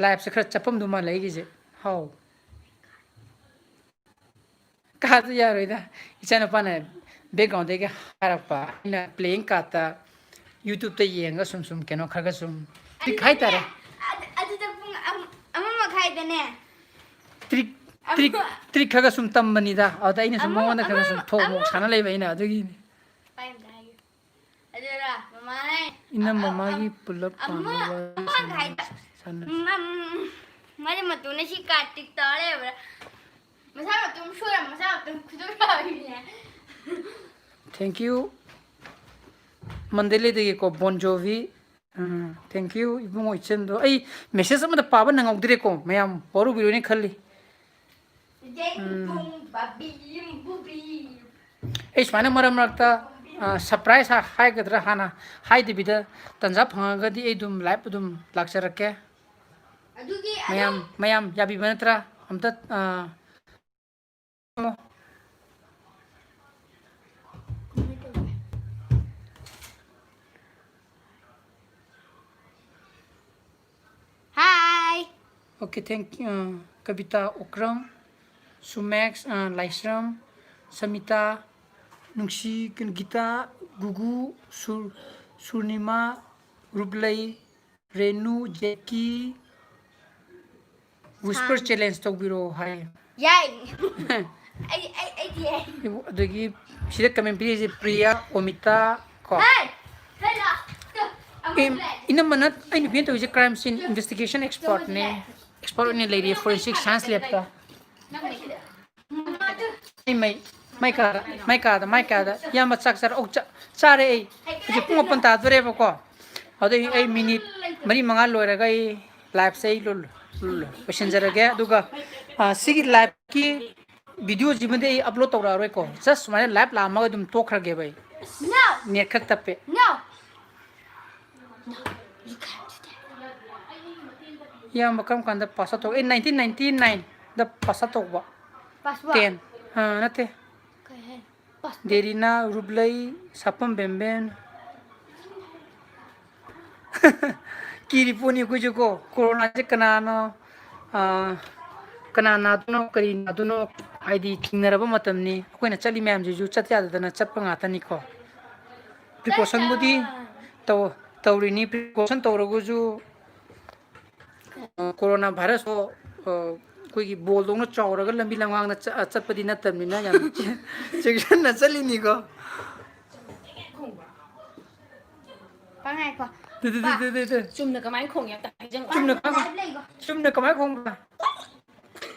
Liveꯁꯦ ꯈꯔ ꯆꯞꯄꯝꯗꯧ ꯃꯥꯜꯂꯦ ꯑꯩꯒꯤꯁꯦ꯫ ꯍꯥꯎ꯫ ꯍꯥꯏꯕ ꯌꯥꯔꯣꯏꯗ꯫ ꯏꯆꯥꯅꯨꯄꯥꯅ background-ꯗꯒꯤ ꯍꯥꯏꯔꯛꯄ, ꯑꯩꯅ playing card-ꯇ YouTube-ꯇ ꯌꯦꯡꯉꯒ ꯁꯨꯝ ꯁꯨꯝ ꯀꯩꯅꯣ ꯈꯔ ꯈꯔ ꯁꯨꯝ trick ꯍꯥꯏꯇꯥꯔꯦ꯫ ꯑꯗꯨ-, ꯑꯗꯨꯗ ꯄꯨꯡ ꯑꯃ, ꯑꯃ ꯃꯈꯥꯏꯗꯅꯦ꯫ Trick, trick, ꯑꯃ trick ꯈꯔ ꯈꯔ ꯁꯨꯝ ꯇꯝꯕꯅꯤꯗ꯫ ꯑꯗ ꯑꯩꯅ ꯁꯨꯝ ꯑꯃ, ꯃꯉꯣꯟꯗ ꯈꯔ ꯈꯔ ꯁꯨꯝ ꯑꯃ, ꯊꯣꯛ ꯃꯣꯛ ꯑꯃ ꯁꯥꯟꯅ ꯂꯩꯕ ꯑꯩꯅ ꯑꯗꯨꯒꯤꯅꯤ꯫ ꯄꯥꯏ ꯑꯝꯇ ꯍꯥꯏꯒꯦ꯫ ꯑꯗꯨꯔ, ꯃꯃꯥꯏ꯫ ꯏꯅꯝ ꯑ-, ꯑ-, ꯃꯃꯥꯒꯤ ꯑ-, ꯄꯨꯂꯞ ꯑꯃ, ꯄꯥꯝꯅꯕ ꯑꯃ ꯁꯥꯟꯅ-, ꯍꯥꯏꯗ-, ꯁꯥꯟꯅ-, ꯃ-, ꯃ-, ꯃꯥꯗꯤ ꯃꯇꯨꯅ ꯁꯤ card trick ꯇꯧꯔ ꯂꯩꯕ꯭ꯔꯥ? ꯃꯁꯥ ꯃꯇꯣꯝ ꯁꯣꯏꯔ ꯃꯁꯥ ꯃꯇꯣꯝ ꯈꯨꯗꯣꯛ ꯌꯥꯕꯤꯅꯦ꯫ Thank you꯫ ꯃꯟꯗꯂꯦꯗꯒꯤꯀꯣ, Bon Jovi꯫ Um, thank you, ꯏꯕꯨꯡꯉꯣ ꯏꯆꯟꯗꯣ꯫ ꯑꯩ message ꯑꯃꯇ ꯄꯥꯕ ꯅꯪꯍꯧꯗ꯭ꯔꯦꯀꯣ, ꯃꯌꯥꯝ ꯋꯥꯔꯧꯕꯤꯔꯣꯏꯅ ꯈꯜꯂꯤ꯫ ꯎꯝ꯫ ꯑꯩ ꯁꯨꯃꯥꯏꯅ ꯃꯔꯛ ꯃꯔꯛꯇ, ꯑ, surprise ꯍꯥ-, ꯍꯥꯏꯒꯗ꯭ꯔꯥ, ꯍꯥꯟꯅ ꯍꯥꯏꯗꯕꯤꯗ ꯇꯟꯖꯥ ꯐꯪꯉꯒꯗꯤ ꯑꯩ ꯑꯗꯨꯝ live ꯑꯗꯨꯝ ꯂꯥꯛꯆꯔꯛꯀꯦ꯫ ꯑꯗꯨꯒꯤ ꯃꯌꯥꯝ, ꯑꯗꯨꯝ ꯃꯌꯥꯝ ꯌꯥꯕꯤꯕ ꯅꯠꯇ꯭ꯔꯥ? ꯑꯝꯇ, ꯑ, Hi꯫ Okay, thank you, ꯑ, ꯀꯕꯤꯇꯥ ꯎꯀ꯭ꯔꯝ, ꯁꯨꯃꯦꯛꯁ, ꯑ, ꯂꯥꯏꯁ꯭ꯔꯝ, ꯁꯃꯤꯇꯥ, ꯅꯨꯡꯁꯤ, ꯀꯩꯅꯣ, ꯒꯤꯇꯥ, ꯒꯨꯒꯨ, ꯁꯨꯔ-, ꯁꯨꯔꯅꯤꯃꯥ, ꯔꯨꯞꯂꯩ, ꯔꯦꯅꯨ, ꯖꯦꯀꯤ, whisper ꯁꯥꯟ꯫ Challenge ꯇꯧꯕꯤꯔꯣ ꯍꯥꯏ꯫ ꯌꯥꯏ꯫ ꯑꯩ, ꯑꯩ, ꯑꯩꯗꯤ ꯌꯥꯏ꯫ ꯑꯗꯒꯤ ꯁꯤꯗ comment ꯄꯤꯔꯤꯁꯦ ꯄ꯭ꯔꯤꯌꯥ, ꯑꯣꯃꯤꯇꯥ ꯀꯣ꯫ ꯍꯦ! ꯍꯦ, ꯂꯥ꯫ ꯇꯨ, ꯑꯃꯨꯛ ꯏꯝ-, ꯂꯥꯛꯑꯦ꯫ ꯏꯅꯝꯃꯅ ꯑꯩ ꯅꯨꯄꯤꯅ ꯇꯧꯔꯤꯁꯦ crime scene investigation expertꯅꯦ꯫ Expert ꯑꯣꯏꯅ ꯂꯩꯔꯤ forensic science labꯇ꯫ ꯅꯪ ꯂꯩ꯫ ꯑꯩ ꯃꯩ, ꯃꯩ ꯀꯥꯗ, ꯃꯩ ꯀꯥꯗ, ꯃꯩ ꯀꯥꯗ꯫ ꯏꯌꯥꯝꯕ ꯆꯥꯛ ꯆꯥꯔ-, ꯑꯧ, ꯆꯥ-, ꯆꯥꯔꯦ ꯑꯩ꯫ ꯍꯧꯖꯤꯛ ꯄꯨꯡ ꯃꯥꯄꯟ ꯇꯥꯗꯣꯔꯦꯕꯀꯣ꯫ ꯑꯗꯨꯗꯩ ꯑꯩ minute ꯃꯔꯤ ꯃꯉꯥ ꯂꯣꯏꯔꯒ ꯑꯩ liveꯁꯦ ꯑꯩ ꯂꯣ-, ꯂꯣ-, ꯂꯣꯏꯁꯤꯟꯖꯔꯒꯦ꯫ ꯑꯗꯨꯒ, ꯑ, ꯁꯤꯒꯤ liveꯀꯤ videoꯁꯤꯃꯗꯤ ꯑꯩ upload ꯇꯧꯔꯛꯑꯔꯣꯏꯀꯣ꯫ Just ꯁꯨꯃꯥꯏꯅ live ꯂꯥꯛꯑꯝꯃꯒ ꯑꯗꯨꯝ ꯇꯣꯛꯈ꯭ꯔꯒꯦꯕ ꯑꯩ꯫ No! Net ꯈꯛ ꯇꯞꯄꯦ꯫ No! No, you can't do that. ꯏꯌꯥꯝꯕ ꯀꯔꯝ ꯀꯥꯟꯗ pass out ꯇꯧ-, ꯑꯩ nineteen ninety nineꯗ pass out ꯇꯧꯕ꯫ Pass what? Ten꯫ ꯑꯥ, ꯅꯠꯇꯦ꯫ ꯀꯩ ꯍꯥꯏ? Pass what? ꯗꯦꯔꯤꯅꯥ, ꯔꯨꯕꯂꯩ, ꯁꯥꯄꯝ ꯕꯦꯝꯕꯦꯝ꯫ ꯀꯤꯔꯤ ꯄꯣꯠꯅꯤ ꯑꯩꯈꯣꯏꯁꯨ ꯀꯣ, ꯀꯣꯔꯣꯅꯥꯁꯦ ꯀꯅꯥꯅꯣ, ꯑꯥ, ꯀꯅꯥ ꯅꯥꯗꯣꯏꯅꯣ, ꯀꯔꯤ ꯅꯥꯗꯣꯏꯅꯣ ꯍꯥꯏꯗꯤ ꯆꯤꯡꯅꯔꯕ ꯃꯇꯝꯅꯤ꯫ ꯑꯩꯈꯣꯏꯅ ꯆꯠꯂꯤ ꯃꯌꯥꯝꯁꯤꯁꯨ ꯆꯠ ꯌꯥꯗꯗꯅ ꯆꯠꯄ ꯉꯥꯛꯇꯅꯤꯀꯣ꯫ ꯄ꯭ꯔꯤꯀꯣꯁꯟꯕꯨꯗꯤ ꯇꯧ-, ꯇꯧꯔꯤꯅꯤ꯫ ꯄ꯭ꯔꯤꯀꯣꯁꯟ ꯇꯧꯔꯒꯁꯨ, ꯑ, ꯀꯣꯔꯣꯅꯥ ꯚꯥꯏꯔꯁꯇꯣ, ꯑ, ꯑꯩꯈꯣꯏꯒꯤ ꯕꯣꯜꯗꯧꯅ ꯆꯥꯎꯔꯒ ꯂꯝꯕꯤ ꯂꯝꯉꯥꯡꯗ ꯆ-, ꯑ, ꯆꯠꯄꯗꯤ ꯅꯠꯇꯕꯅꯤꯅ ꯌꯥꯝ ꯆꯦꯛꯁꯤꯟꯅ ꯆꯠꯂꯤꯅꯤꯀꯣ꯫ ꯄꯥ ꯉꯥꯏꯈꯣ꯫ ꯇꯨ, ꯇꯨ, ꯇꯨ, ꯄꯥ, ꯇꯨ, ꯇꯨ, ꯇꯨ꯫ ꯆꯨꯝꯅ ꯀꯃꯥꯏꯅ ꯈꯣꯡꯉꯦ ꯑꯝꯇ ꯍꯥꯏꯖꯪꯉꯣ꯫ ꯆꯨꯝꯅ ꯀꯃꯥꯏꯅ, ꯂꯥꯏꯞ ꯂꯩꯀꯣ꯫ ꯆꯨꯝꯅ ꯀꯃꯥꯏꯅ ꯈꯣꯡꯕ?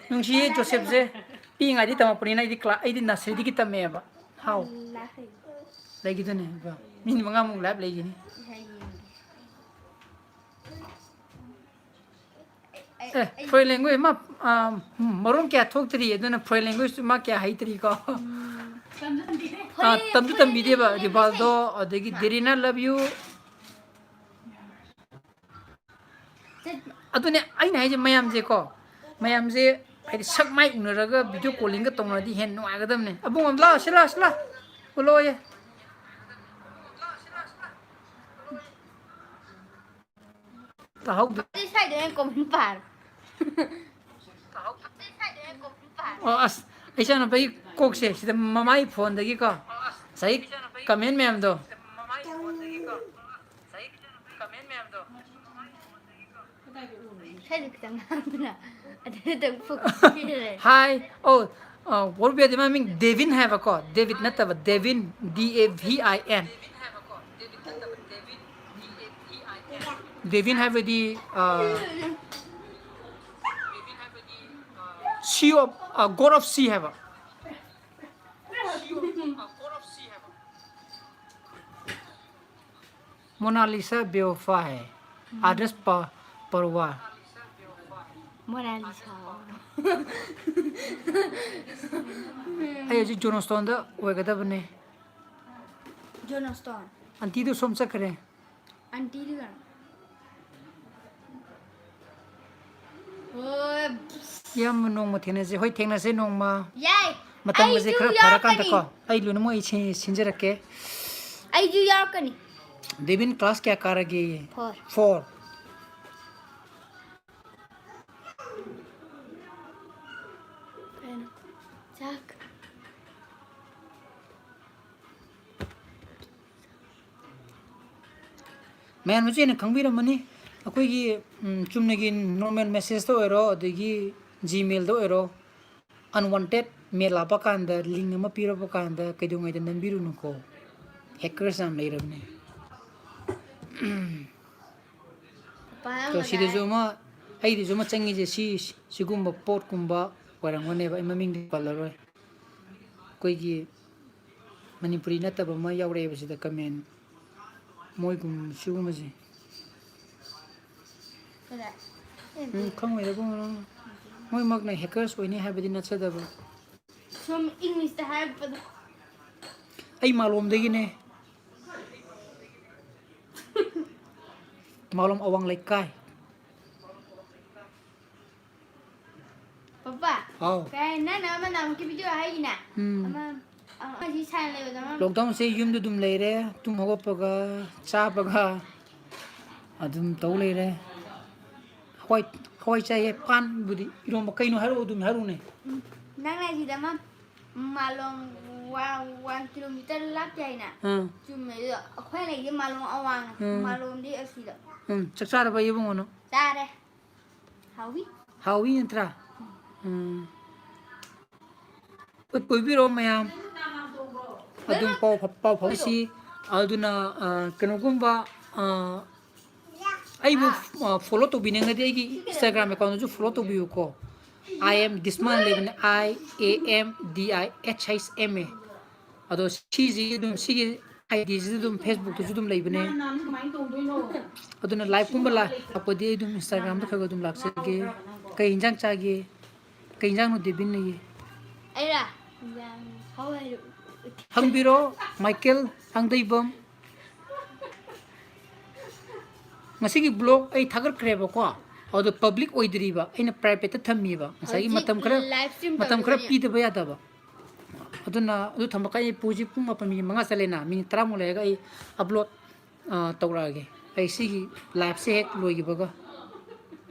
ꯅꯨꯡꯁꯤꯌꯦ ꯖꯣꯁꯦꯞꯁꯦ꯫ ꯄꯤꯛꯏꯉꯥꯏꯗꯤ ꯇꯝꯃꯛꯄꯅꯤꯅ ꯑꯩꯗꯤ ꯀ꯭ꯂꯥ-, ꯑꯩꯗꯤ ꯅꯁꯔꯤꯗꯒꯤ ꯇꯝꯃꯛꯑꯦꯕ꯫ ꯍꯥꯎ꯫ ꯂꯥꯏꯞ ꯂꯩꯀꯣ꯫ ꯂꯩꯈꯤꯗꯣꯏꯅꯦ꯫ ꯃꯤꯅꯤꯠ ꯃꯉꯥꯃꯨꯛ ꯂꯥꯏꯞ ꯂꯩꯈꯤꯅꯤ꯫ ꯏꯁꯩ ꯌꯦꯡꯒꯦ꯫ ꯑꯦ, ꯑꯩ, ꯑꯩ foreign language ꯃꯥ, ꯑꯥ, ꯃꯔꯣꯟ ꯀꯌꯥ ꯊꯣꯛꯇ꯭ꯔꯤ, ꯑꯗꯨꯅ foreign language ꯃꯥ ꯀꯌꯥ ꯍꯩꯇ꯭ꯔꯤꯀꯣ꯫ ꯎꯝ꯫ ꯑꯥ, ꯇꯝꯁꯨ ꯇꯝꯕꯤꯗꯦꯕ꯫ Foreign language ꯔꯤꯕꯥꯜꯗꯣ, ꯍꯩ-, ꯑꯗꯒꯤ ꯃꯥ꯫ ꯗꯦꯔꯤꯅꯥ love you꯫ ꯆꯠ-, ꯑꯗꯨꯅꯦ ꯑꯩꯅ ꯍꯥꯏꯁꯦ, ꯃꯌꯥꯝꯁꯦꯀꯣ, ꯃꯌꯥꯝꯁꯦ ꯍꯥꯏꯗꯤ ꯁꯛ ꯃꯥꯏ ꯎꯅꯔꯒ video callingꯒ ꯇꯧꯅꯔꯗꯤ ꯍꯦꯟꯅ ꯅꯨꯡꯉꯥꯏꯒꯗꯕꯅꯦ꯫ ꯑꯕꯨꯡꯉꯣ ꯑꯃ ꯂꯥꯛꯑꯣ, ꯁꯤ ꯂꯥꯛꯑꯣ, ꯁꯤ ꯂꯥꯛꯑꯣ꯫ ꯊꯣꯛꯂꯛꯑꯣꯌꯦ꯫ ꯇꯥꯍꯧꯗꯦ꯫ ꯑꯇꯩ ꯁ꯭ꯋꯥꯏꯗ ꯑꯣꯏꯅ comment ꯄꯥꯔꯣ꯫ ꯑꯣ, ꯑꯁ, ꯑꯩ ꯏꯆꯥꯅꯨꯄꯥꯒꯤ ꯀꯣꯛꯁꯦ ꯁꯤꯗ ꯃꯃꯥꯒꯤ phoneꯗꯒꯤꯀꯣ ꯉꯁꯥꯏ comment ꯃꯌꯥꯝꯗꯣ꯫ ꯏꯁꯩꯗꯨ ꯈꯤꯇꯪ ꯉꯥꯡꯉꯨꯅ꯫ ꯑꯗꯨꯗ ꯐꯨ-, ꯐꯨꯔꯦ꯫ Hi. Oh, uh, what we are demanding, Devin ꯍꯥꯏꯕꯀꯣ, David ꯅꯠꯇꯕ, Devin, D A V I N꯫ Devin ꯍꯥꯏꯕꯗꯤ, uh, sea of, uh, God of sea ꯍꯥꯏꯕ꯫ मोनालिसा बेवफा है, आदर्श प-, पवार। मोनालिसा। ꯑꯩ ꯍꯧꯖꯤꯛ ꯖꯣꯟꯁꯇꯣꯟꯗ ꯑꯣꯏꯒꯗꯕꯅꯦ꯫ ꯖꯣꯟꯁꯇꯣꯟ꯫ ꯑꯟꯇꯤꯗꯨ ꯁꯣꯝ ꯆꯠꯈ꯭ꯔꯦ꯫ ꯑꯟꯇꯤꯗꯨ ꯀꯅꯥ? ꯍꯣꯏ꯫ ꯌꯥꯝ ꯅꯣꯡꯃ ꯊꯦꯡꯅꯁꯦ꯫ ꯍꯣꯏ, ꯊꯦꯡꯅꯁꯦ ꯅꯣꯡꯃ꯫ ꯌꯥꯏ꯫ ꯃꯇꯝꯒꯁꯦ ꯑꯩꯁꯨ ꯈꯔ ꯐꯔꯀꯥꯟꯗꯀꯣ꯫ ꯌꯥꯎꯔꯛꯀꯅꯤ꯫ ꯑꯩ ꯂꯣꯏꯅꯃꯛ ꯑꯩ ꯁꯤ-, ꯁꯤꯟꯖꯔꯛꯀꯦ꯫ ꯑꯩꯁꯨ ꯌꯥꯎꯔꯛꯀꯅꯤ꯫ ꯗꯦꯕꯤꯟ class ꯀꯌꯥ ꯀꯥꯔꯒꯦ? Four꯫ Four꯫ ꯀꯩꯅꯣ? ꯃꯌꯥꯝꯅꯁꯨ ꯍꯦꯟꯅ ꯈꯪꯕꯤꯔꯝꯃꯅꯤ꯫ ꯑꯩꯈꯣꯏꯒꯤ, ꯎꯝ, ꯆꯨꯝꯅꯒꯤ normal messageꯇ ꯑꯣꯏꯔꯣ, ꯑꯗꯒꯤ Gmailꯗ ꯑꯣꯏꯔꯣ, unwanted mail ꯂꯥꯛꯄ ꯀꯥꯟꯗ, link ꯑꯃ ꯄꯤꯔꯛꯄ ꯀꯥꯟꯗ ꯀꯩꯗꯧꯉꯩꯗ ꯅꯝꯕꯤꯔꯨꯅꯨꯀꯣ꯫ Hackers ꯌꯥꯝ ꯂꯩꯔꯕꯅꯦ꯫ ꯄꯥꯔꯝꯒꯅꯤ꯫ ꯁꯤꯗꯁꯨ ꯑꯃ, ꯑꯩꯗꯁꯨ ꯑꯃ ꯆꯪꯉꯤꯁꯦ, ꯁꯤ, ꯁꯤꯒꯨꯝꯕ ꯄꯣꯠꯀꯨꯝꯕ ꯑꯣꯏꯔꯝꯒꯅꯦꯕ꯫ ꯑꯩ ꯃꯃꯤꯡꯗꯤ ꯄꯜꯂꯔꯣꯏ꯫ ꯑꯩꯈꯣꯏꯒꯤ ꯃꯅꯤꯄꯨꯔꯤ ꯅꯠꯇꯕ ꯑꯃ ꯌꯥꯎꯔꯛꯑꯦꯕ ꯁꯤꯗ comment꯫ ꯃꯣꯏꯒꯨꯝ-, ꯁꯤꯒꯨꯝꯕꯁꯦ꯫ ꯀꯗꯥꯏ? ꯎꯝ, ꯈꯪꯉꯣꯏꯗ ꯏꯕꯨꯡꯉꯣ ꯅꯪ꯫ ꯃꯣꯏꯃꯛꯅ hackers ꯑꯣꯏꯅꯤ ꯍꯥꯏꯕꯗꯤ ꯅꯠꯆꯗꯕ꯫ ꯁꯨꯝ Englishꯇ ꯍꯥꯏꯔꯛꯄꯗꯣ꯫ ꯑꯩ ꯃꯥꯂꯣꯝꯗꯒꯤꯅꯦ꯫ ꯃꯥꯂꯣꯝ ꯑꯋꯥꯡ ꯂꯩꯀꯥꯏ꯫ ꯄꯄꯥ, ꯍꯥꯎ꯫ ꯀꯩ ꯅꯪꯅ ꯑꯃ ꯅꯍꯥꯟꯃꯨꯛꯀꯤ video ꯍꯥꯏꯒꯤꯅꯦ? ꯎꯝ꯫ ꯑꯃ, ꯑ, ꯑꯃ ꯁꯤ sign ꯂꯩꯕꯗꯣ ꯑꯃ꯫ Lockdownꯁꯦ ꯌꯨꯝꯗ ꯑꯗꯨꯝ ꯂꯩꯔꯦ, ꯇꯨꯝ ꯍꯧꯒꯠꯄꯒ, ꯆꯥꯕꯒ, ꯑꯗꯨꯝ ꯇꯧ ꯂꯩꯔꯦ꯫ ꯍꯋꯥꯏ, ꯍꯋꯥꯏ ꯆꯥꯏꯌꯦ, ꯄꯥꯟꯕꯨꯗꯤ, ꯏꯔꯣꯝꯕ ꯀꯩꯅꯣ ꯍꯥꯏꯔꯛꯑꯣ, ꯑꯗꯨꯝ ꯍꯥꯏꯔꯛꯎꯅꯦ꯫ ꯎꯝ, ꯅꯪꯅ ꯁꯤꯗ ꯑꯃ ꯃꯥꯂꯣꯝ ꯋꯥ-, one kilometer ꯂꯥꯞꯇꯦ ꯍꯥꯏꯅ? ꯑꯥ꯫ ꯆꯨꯝꯃꯦ, ꯑꯗꯣ ꯑꯩꯈꯣꯏ ꯂꯩꯁꯦ ꯃꯥꯂꯣꯝ ꯑꯋꯥꯡꯅꯦ꯫ ꯎꯝ꯫ ꯃꯥꯂꯣꯝꯗꯤ ꯑꯁꯤꯗ꯫ ꯎꯝ, ꯆꯥꯛ ꯆꯥꯔꯕ ꯏꯕꯨꯡꯉꯣ ꯅꯪ? ꯆꯥꯔꯦ꯫ ꯍꯥꯎꯋꯤ꯫ ꯍꯥꯎꯋꯤ ꯅꯠꯇ꯭ꯔꯥ? ꯎꯝ꯫ ꯀꯣꯏ-, ꯀꯣꯏꯕꯤꯔꯛꯑꯣ ꯃꯌꯥꯝ꯫ ꯑꯗꯨꯝ ꯄꯥꯎ ꯐ-, ꯄꯥꯎ ꯐꯥꯎꯁꯤ꯫ ꯑꯗꯨꯅ, ꯑ, ꯀꯩꯅꯣꯒꯨꯝꯕ, ꯑ, ꯑꯩꯕꯨ, ꯑ, follow ꯇꯧꯕꯤꯅꯤꯡꯉꯗꯤ ꯑꯩꯒꯤ Instagram accountꯗꯁꯨ follow ꯇꯧꯕꯤꯌꯨꯀꯣ꯫ I am Dishman ꯂꯩꯕꯅꯦ, I A M D I S H M A꯫ ꯑꯗꯣ ꯁꯤꯁꯤ ꯑꯗꯨꯝ, ꯁꯤꯒꯤ IDꯁꯤꯗ ꯑꯗꯨꯝ, Facebookꯇꯁꯨ ꯑꯗꯨꯝ ꯂꯩꯕꯅꯦ꯫ ꯑꯗꯨꯅ liveꯀꯨꯝꯕ ꯂꯥꯛꯄꯗꯤ ꯑꯩ ꯑꯗꯨꯝ Instagramꯗ ꯈꯔ ꯈꯔ ꯑꯗꯨꯝ ꯂꯥꯛꯆꯒꯦ꯫ ꯀꯩ ꯏꯟꯖꯥꯡ ꯆꯥꯒꯦ? ꯀꯩ ꯏꯟꯖꯥꯡꯅꯣ ꯗꯦꯕꯤꯟꯅ ꯌꯦ? ꯑꯩꯔꯥ? ꯏꯟꯖꯥꯡ ꯍꯋꯥꯏ꯫ ꯍꯪꯕꯤꯔꯣ, ꯃꯥꯏꯀꯦꯜ ꯊꯥꯡꯗꯩꯕꯝ꯫ ꯉꯁꯤꯒꯤ vlog ꯑꯩ ꯊꯥꯒꯠꯈ꯭ꯔꯦꯕꯀꯣ, ꯑꯗꯣ public ꯑꯣꯏꯗ꯭ꯔꯤꯕ, ꯑꯩꯅ privateꯇ ꯊꯝꯃꯤꯕ, ꯉꯁꯥꯏꯒꯤ ꯍꯧꯖꯤꯛ ꯃꯇꯝ ꯈꯔ, live stream ꯃꯇꯝ ꯈꯔ ꯇꯧꯔꯤꯕꯅꯤ꯫ ꯄꯤꯗꯕ ꯌꯥꯗꯕ꯫ ꯑꯗꯨꯅ ꯑꯗꯨ ꯊꯝꯕ ꯀꯥꯟꯗ ꯄꯨꯡꯁꯤ ꯄꯨꯡ ꯃꯥꯄꯟ minute ꯃꯉꯥ ꯆꯠꯂꯦꯅ, minute ꯇꯔꯥꯃꯨꯛ ꯂꯩꯔꯒ ꯑꯩ upload, ꯑ, ꯇꯧꯔꯛꯑꯒꯦ, ꯑꯩ ꯁꯤꯒꯤ liveꯁꯦ ꯍꯦꯛ ꯂꯣꯏꯈꯤꯕꯒ꯫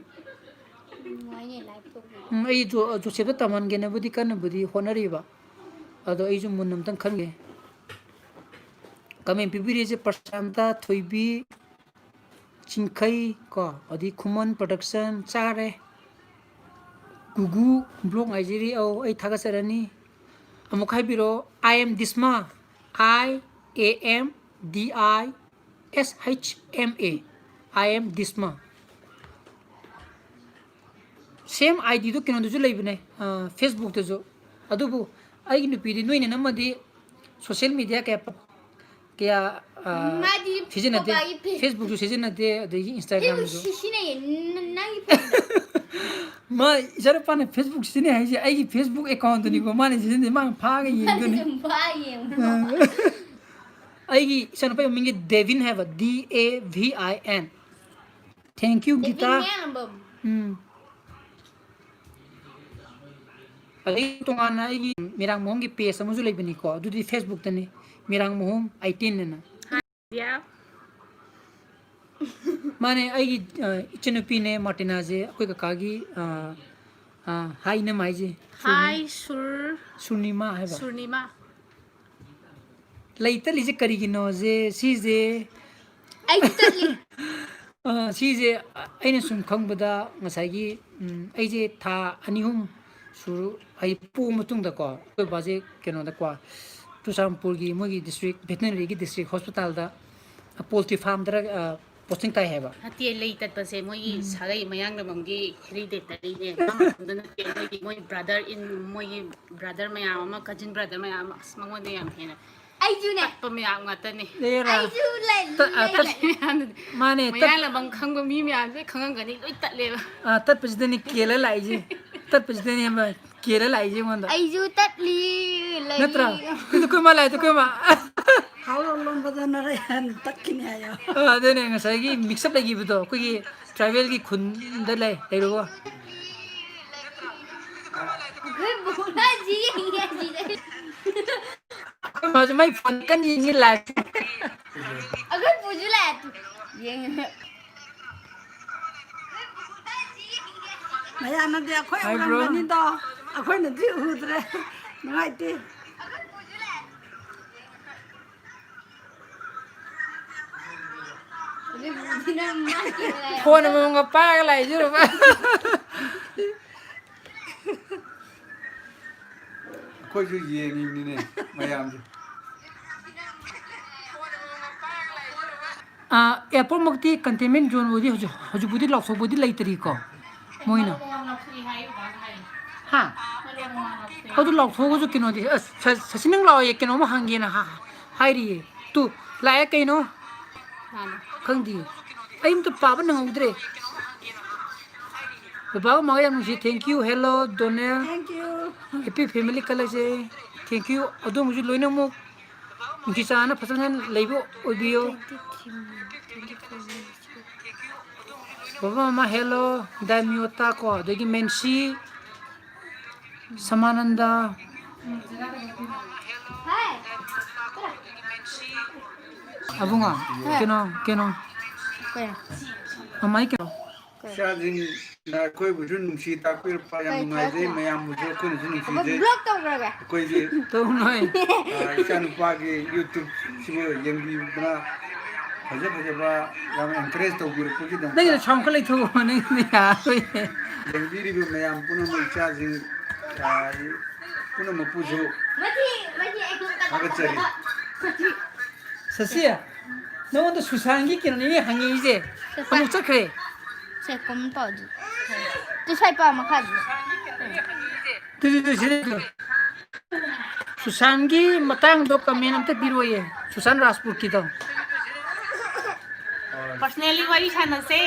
ꯅꯨꯡꯉꯥꯏꯅꯦ live ꯇꯧꯕ꯫ ꯎꯝ, ꯑꯩ ꯖꯣ-, ꯖꯣꯁꯦꯞꯇ ꯇꯝꯍꯟꯒꯦꯅꯕꯨꯗꯤ ꯀꯟꯅꯕꯨꯗꯤ ꯍꯣꯠꯅꯔꯤꯕ, ꯑꯗꯣ ꯑꯩꯁꯨ ꯃꯨꯟꯅ ꯑꯝꯇꯪ ꯈꯟꯒꯦ꯫ Comment ꯄꯤꯕꯤꯔꯤꯁꯦ ꯄ꯭ꯔꯁꯥꯟꯇ, ꯊꯣꯏꯕꯤ, ꯆꯤꯡꯈꯩ ꯀꯣ, ꯑꯗꯩ ꯈꯨꯃꯟ production ꯆꯥꯔꯦ꯫ ꯒꯨꯒꯨ vlog ꯉꯥꯏꯖꯔꯤ꯫ ꯑꯧ, ꯑꯩ ꯊꯥꯒꯠꯆꯔꯅꯤ꯫ ꯑꯃꯨꯛ ꯍꯥꯏꯕꯤꯔꯣ, I am Dishma, I A M D I S H M A, I am Dishma꯫ Same I D ꯗꯣ ꯀꯩꯅꯣꯗꯁꯨ ꯂꯩꯕꯅꯦ, ꯑ, Facebook ꯇꯁꯨ꯫ ꯑꯗꯨꯕꯨ ꯑꯩꯒꯤ ꯅꯨꯄꯤꯗꯤ ꯅꯣꯏꯅ ꯅꯝꯃꯗꯤ social media ꯀꯌꯥ ꯄ-, ꯀꯌꯥ, ꯑ, ꯃꯥꯗꯤ ꯁꯤꯖꯤꯟꯅꯗꯦ꯫ ꯄꯄꯥꯒꯤ ꯐꯦ- Facebook ꯁꯨ ꯁꯤꯖꯤꯟꯅꯗꯦ, ꯑꯗꯒꯤ Instagram ꯁꯨ꯫ ꯁꯤ-, ꯁꯤꯖꯤꯟꯅꯩꯌꯦ, ꯅ-, ꯅꯪꯒꯤ phone ꯗ꯫ ꯃꯥ, ꯏꯆꯥꯅꯨꯄꯥꯅ Facebook ꯁꯤꯖꯤꯟꯅꯩ ꯍꯥꯏꯁꯦ ꯑꯩꯒꯤ Facebook account ꯇꯨꯅꯤꯀꯣ ꯃꯥꯅ ꯁꯤꯖꯤꯟꯅꯩ, ꯃꯥꯅ ꯐꯥꯒ ꯌꯦꯡꯗꯣꯏꯅꯦ꯫ ꯑꯗꯨꯝ ꯐꯥ ꯌꯦꯡꯉꯣ꯫ ꯑ, ꯑꯩꯒꯤ ꯏꯆꯥꯅꯨꯄꯥꯒꯤ ꯃꯃꯤꯡꯁꯦ ꯗꯦꯚꯤꯟ ꯍꯥꯏꯕ, D A V I N꯫ Thank you, Devin Gita. ꯃꯌꯥꯝꯕꯝ꯫ ꯎꯝ꯫ ꯑꯗꯩ ꯇꯣꯉꯥꯟꯅ ꯑꯩꯒꯤ ꯃꯤꯔꯥꯡ ꯃꯣꯍꯣꯡꯒꯤ page ꯑꯃꯁꯨ ꯂꯩꯕꯅꯤꯀꯣ, ꯑꯗꯨꯗꯤ Facebook ꯇꯅꯤ, ꯃꯤꯔꯥꯡ ꯃꯣꯍꯣꯡ eighteen ꯑꯅ꯫ ꯌꯥ꯫ ꯃꯥꯅꯦ, ꯑꯩꯒꯤ, ꯑ, ꯏꯆꯟꯅꯨꯄꯤꯅꯦ ꯃꯥꯔꯇꯤꯅꯥꯁꯦ, ꯑꯩꯈꯣꯏ ꯀꯀꯥꯒꯤ, ꯑ, ꯑ, ꯍꯥꯏ ꯏꯅꯝꯃ ꯍꯥꯏꯁꯦ꯫ ꯍꯥꯏ ꯁꯨꯔ-, ꯁꯨꯔꯅꯤꯃꯥ ꯍꯥꯏꯕ꯫ ꯁꯨꯔꯅꯤꯃꯥ꯫ ꯂꯩ ꯇꯠꯂꯤꯁꯦ ꯀꯔꯤꯒꯤꯅꯣꯁꯦ ꯁꯤꯁꯦ꯫ ꯑꯩꯁꯨ ꯇꯠꯂꯤ꯫ ꯑ, ꯁꯤꯁꯦ ꯑꯩꯅ ꯁꯨꯝ ꯈꯪꯕꯗ ꯉꯁꯥꯏꯒꯤ, ꯎꯝ, ꯑꯩꯁꯦ ꯊꯥ ꯑꯅꯤ ꯑꯍꯨꯝ ꯁꯨꯔꯨ ꯑꯩ ꯄꯣꯛꯑ ꯃꯇꯨꯡꯗꯀꯣ, ꯑꯩꯈꯣꯏ ꯕꯥꯁꯦ ꯀꯩꯅꯣꯗꯀꯣ, ꯆꯨꯔꯆꯥꯟꯄꯨꯔꯒꯤ ꯃꯣꯏꯒꯤ district veterinary ꯒꯤ district hospital ꯗ poultry farm ꯗꯔ, ꯑ, posting ꯇꯥꯏ ꯍꯥꯏꯕ꯫ ꯅꯠꯇꯦ, ꯂꯩ ꯇꯠꯄꯁꯦ ꯃꯣꯏꯒꯤ ꯎꯝ꯫ ꯁꯥꯒꯩ ꯃꯌꯥꯡꯂꯝꯕꯝꯒꯤ hereditary ꯅꯦ꯫ ꯃꯥ ꯃꯇꯣꯝꯇ ꯅꯠꯇꯦ, ꯃꯣꯏꯒꯤ, ꯃꯣꯏꯒꯤ brother in, ꯃꯣꯏꯒꯤ brother ꯃꯌꯥꯝ ꯑꯃ, cousin brother ꯃꯌꯥꯝ ꯑꯃ, ꯑꯁ, ꯃꯉꯣꯟꯗ ꯌꯥꯝ ꯍꯦꯟꯅ ꯑꯩꯁꯨꯅꯦ꯫ ꯇꯠꯄ ꯃꯌꯥꯝ ꯉꯥꯛꯇꯅꯦ꯫ ꯑꯦꯔꯥ꯫ ꯑꯩꯁꯨ ꯂꯩ-, ꯇꯠ-, ꯑ, ꯂꯩ-, ꯇꯠ-, ꯂꯩ꯫ ꯃꯥꯅꯦ, ꯇꯠ-, ꯃꯌꯥꯡꯂꯝꯕꯝ ꯈꯪꯕ ꯃꯤ ꯃꯌꯥꯝꯁꯦ ꯈꯪꯉꯝꯒꯅꯤ, ꯂꯣꯏ ꯇꯠꯂꯦꯕ꯫ ꯑ, ꯇꯠꯄꯁꯤꯗꯅꯤ ꯀꯦꯜꯂ ꯂꯥꯛꯏꯁꯦ꯫ ꯇꯠꯄꯁꯤꯗꯅꯦꯕ ꯀꯦꯜꯂ ꯂꯥꯛꯏꯁꯦ ꯑꯩꯉꯣꯟꯗ꯫ ꯑꯩꯁꯨ ꯇꯠꯂꯤ, ꯂꯩ꯫ ꯅꯠꯇ꯭ꯔꯥ? ꯇꯨ, ꯇꯨ, ꯑꯩꯈꯣꯏ ꯃꯥ ꯂꯥꯛꯑꯦ, ꯇꯨ, ꯑꯩꯈꯣꯏ ꯃꯥ꯫ ꯍꯥꯎ ꯂꯣꯟꯕꯗ ꯅꯔꯩ ꯍꯦꯟ ꯇꯠꯈꯤꯅꯤ ꯍꯥꯏꯌꯣ꯫ ꯑ, ꯑꯗꯨꯅꯦ ꯉꯁꯥꯏꯒꯤ mix up ꯂꯩꯈꯤꯕꯗꯣ, ꯑꯩꯈꯣꯏꯒꯤ tribal ꯒꯤ ꯈꯨꯟꯗ ꯂꯩ, ꯂꯩꯔꯨꯕ꯫ ꯑꯩꯈꯣꯏ ꯕꯣꯅꯥꯁꯤ ꯌꯦꯡꯉꯦ ꯑꯁꯤꯗ꯫ ꯑꯩꯈꯣꯏ ꯃꯥꯁꯨ ꯃꯥꯏ phone ꯀꯟꯅ ꯌꯦꯡꯉꯤ live꯫ ꯑꯩꯈꯣꯏ ꯄꯨꯁꯨ ꯂꯥꯛꯑꯦ꯫ ꯌꯦꯡꯉꯦ꯫ ꯃꯌꯥꯝꯅꯗꯤ ꯑꯩꯈꯣꯏ ꯍꯥꯏꯕ꯭ꯔꯣ? ꯎꯔꯝꯒꯅꯤꯗꯣ, ꯑꯩꯈꯣꯏꯅꯗꯤ ꯎꯗ꯭ꯔꯦ꯫ ꯅꯨꯡꯉꯥꯏꯇꯦ꯫ ꯐꯣꯟ ꯑꯃꯃꯝꯒ ꯄꯥꯏꯔꯒ ꯂꯥꯛꯏꯁꯤꯔꯕ? ꯑꯩꯈꯣꯏꯁꯨ ꯌꯦꯡꯉꯤꯕꯅꯤꯅꯦ ꯃꯌꯥꯝꯁꯦ꯫ ꯑꯥ, ꯑꯦꯌꯥꯔꯄꯣꯔꯠꯃꯛꯇꯤ containment zoneꯕꯨꯗꯤ ꯍꯧꯖꯤꯛ, ꯍꯧꯖꯤꯛꯄꯨꯗꯤ ꯂꯥꯎꯊꯣꯛꯄꯗꯤ ꯂꯩꯇ꯭ꯔꯤꯀꯣ ꯃꯣꯏꯅ꯫ ꯍꯥ? ꯑꯗꯨ ꯂꯥꯎꯊꯣꯛꯑꯒꯁꯨ ꯀꯩꯅꯣꯗꯤ, ꯑꯁ, ꯁ-, ꯁꯁꯤ ꯅꯪ ꯂꯥꯛꯑꯣꯌꯦ, ꯀꯩꯅꯣꯝꯃ ꯍꯪꯒꯦꯅ ꯍꯥ-, ꯍꯥꯏꯔꯤꯌꯦ꯫ ꯇꯨ, ꯂꯥꯛꯑꯦ ꯀꯩꯅꯣ? ꯃꯥꯅꯦ꯫ ꯈꯪꯗꯦ꯫ ꯑꯩ ꯑꯝꯇ ꯄꯥꯕ ꯅꯪꯍꯧꯗ꯭ꯔꯦ꯫ ꯕꯕꯥꯒ ꯃꯃꯥꯒ ꯌꯥꯝ ꯅꯨꯡꯁꯤ꯫ Thank you, hello, Donel꯫ Thank you꯫ Happy family ꯀꯜꯂꯁꯦ꯫ Thank you꯫ ꯑꯗꯣꯝꯒꯤꯁꯨ ꯂꯣꯏꯅꯃꯛ ꯅꯨꯡꯁꯤ ꯆꯥꯟꯅ ꯐꯖꯅ ꯂꯩꯕ ꯑꯣꯏꯕꯤꯌꯨ꯫ ꯕꯕꯥ ꯃꯃꯥ hello, ꯗꯥꯏꯃꯤꯌꯣꯇꯥ ꯀꯣ, ꯑꯗꯒꯤ ꯃꯦꯟꯁꯤ, ꯁꯃꯥꯅꯟꯗ꯫ ꯑꯕꯨꯡꯉꯣ, ꯀꯩꯅꯣ, ꯀꯩꯅꯣ? ꯀꯩꯅꯣ? ꯃꯃꯥꯏ ꯀꯩꯅꯣ? ꯏꯆꯥꯁꯤꯡꯅ ꯑꯩꯈꯣꯏꯕꯨꯁꯨ ꯅꯨꯡꯁꯤ ꯇꯥꯛꯄꯤꯔꯛꯄ ꯌꯥꯝ ꯀꯩ ꯅꯨꯡꯉꯥꯏꯖꯩ, ꯊꯥꯔꯛꯀꯦ? ꯃꯌꯥꯝꯕꯨꯁꯨ ꯑꯩꯈꯣꯏꯅꯁꯨ ꯅꯨꯡꯁꯤꯖꯩ꯫ Block ꯇꯧꯈ꯭ꯔꯒꯦ꯫ ꯑꯩꯈꯣꯏꯒꯤ, ꯇꯧꯅꯣꯏ꯫ ꯑ, ꯏꯆꯥꯅꯨꯄꯥꯒꯤ YouTubeꯁꯤꯕꯨ ꯌꯦꯡꯕꯤꯕꯅ ꯐꯖ ꯐꯖꯕ ꯌꯥꯝ encourage ꯇꯧꯕꯤꯔꯛꯄꯒꯤꯗꯃꯛꯇ ꯅꯪꯒꯤꯗꯣ sound ꯈꯔ ꯂꯩꯊꯧꯑꯣ, ꯅꯪꯒꯤꯗꯣ ꯌꯥꯔꯣꯏꯌꯦ꯫ ꯌꯦꯡꯕꯤꯔꯤꯕ ꯃꯌꯥꯝ ꯄꯨꯝꯅꯃꯛ ꯏꯆꯥꯁꯤꯡ, ꯑ, ꯄꯨꯝꯅꯃꯛꯄꯨꯁꯨ ꯊꯥꯒꯠꯆꯔꯤ꯫ ꯁꯁꯤ, ꯅꯉꯣꯟꯗ ꯁꯨꯁꯥꯟꯒꯤ ꯀꯩꯅꯣꯅꯤꯅꯦ ꯍꯪꯉꯛꯏꯁꯦ꯫ ꯁꯦ, ꯄꯥ꯫ ꯑꯃꯨꯛ ꯆꯠꯈ꯭ꯔꯦ꯫ ꯁꯦ, ꯀꯨꯝ ꯄꯥꯎꯗꯨ꯫ ꯇꯨ ꯁ꯭ꯋꯥꯏ ꯄꯥꯎ ꯃꯈꯥꯗꯨ꯫ ꯇꯨ, ꯇꯨ, ꯇꯨ, ꯁꯤꯗ ꯇꯨ꯫ ꯁꯨꯁꯥꯟꯒꯤ ꯃꯇꯥꯡꯗꯣ comment ꯑꯝꯇ ꯄꯤꯔꯛꯑꯣꯌꯦ, ꯁꯨꯁꯥꯟ ꯔꯥꯖꯄꯨꯠꯀꯤꯗꯣ꯫ Personally ꯋꯥꯔꯤ ꯁꯥꯟꯅꯁꯦ꯫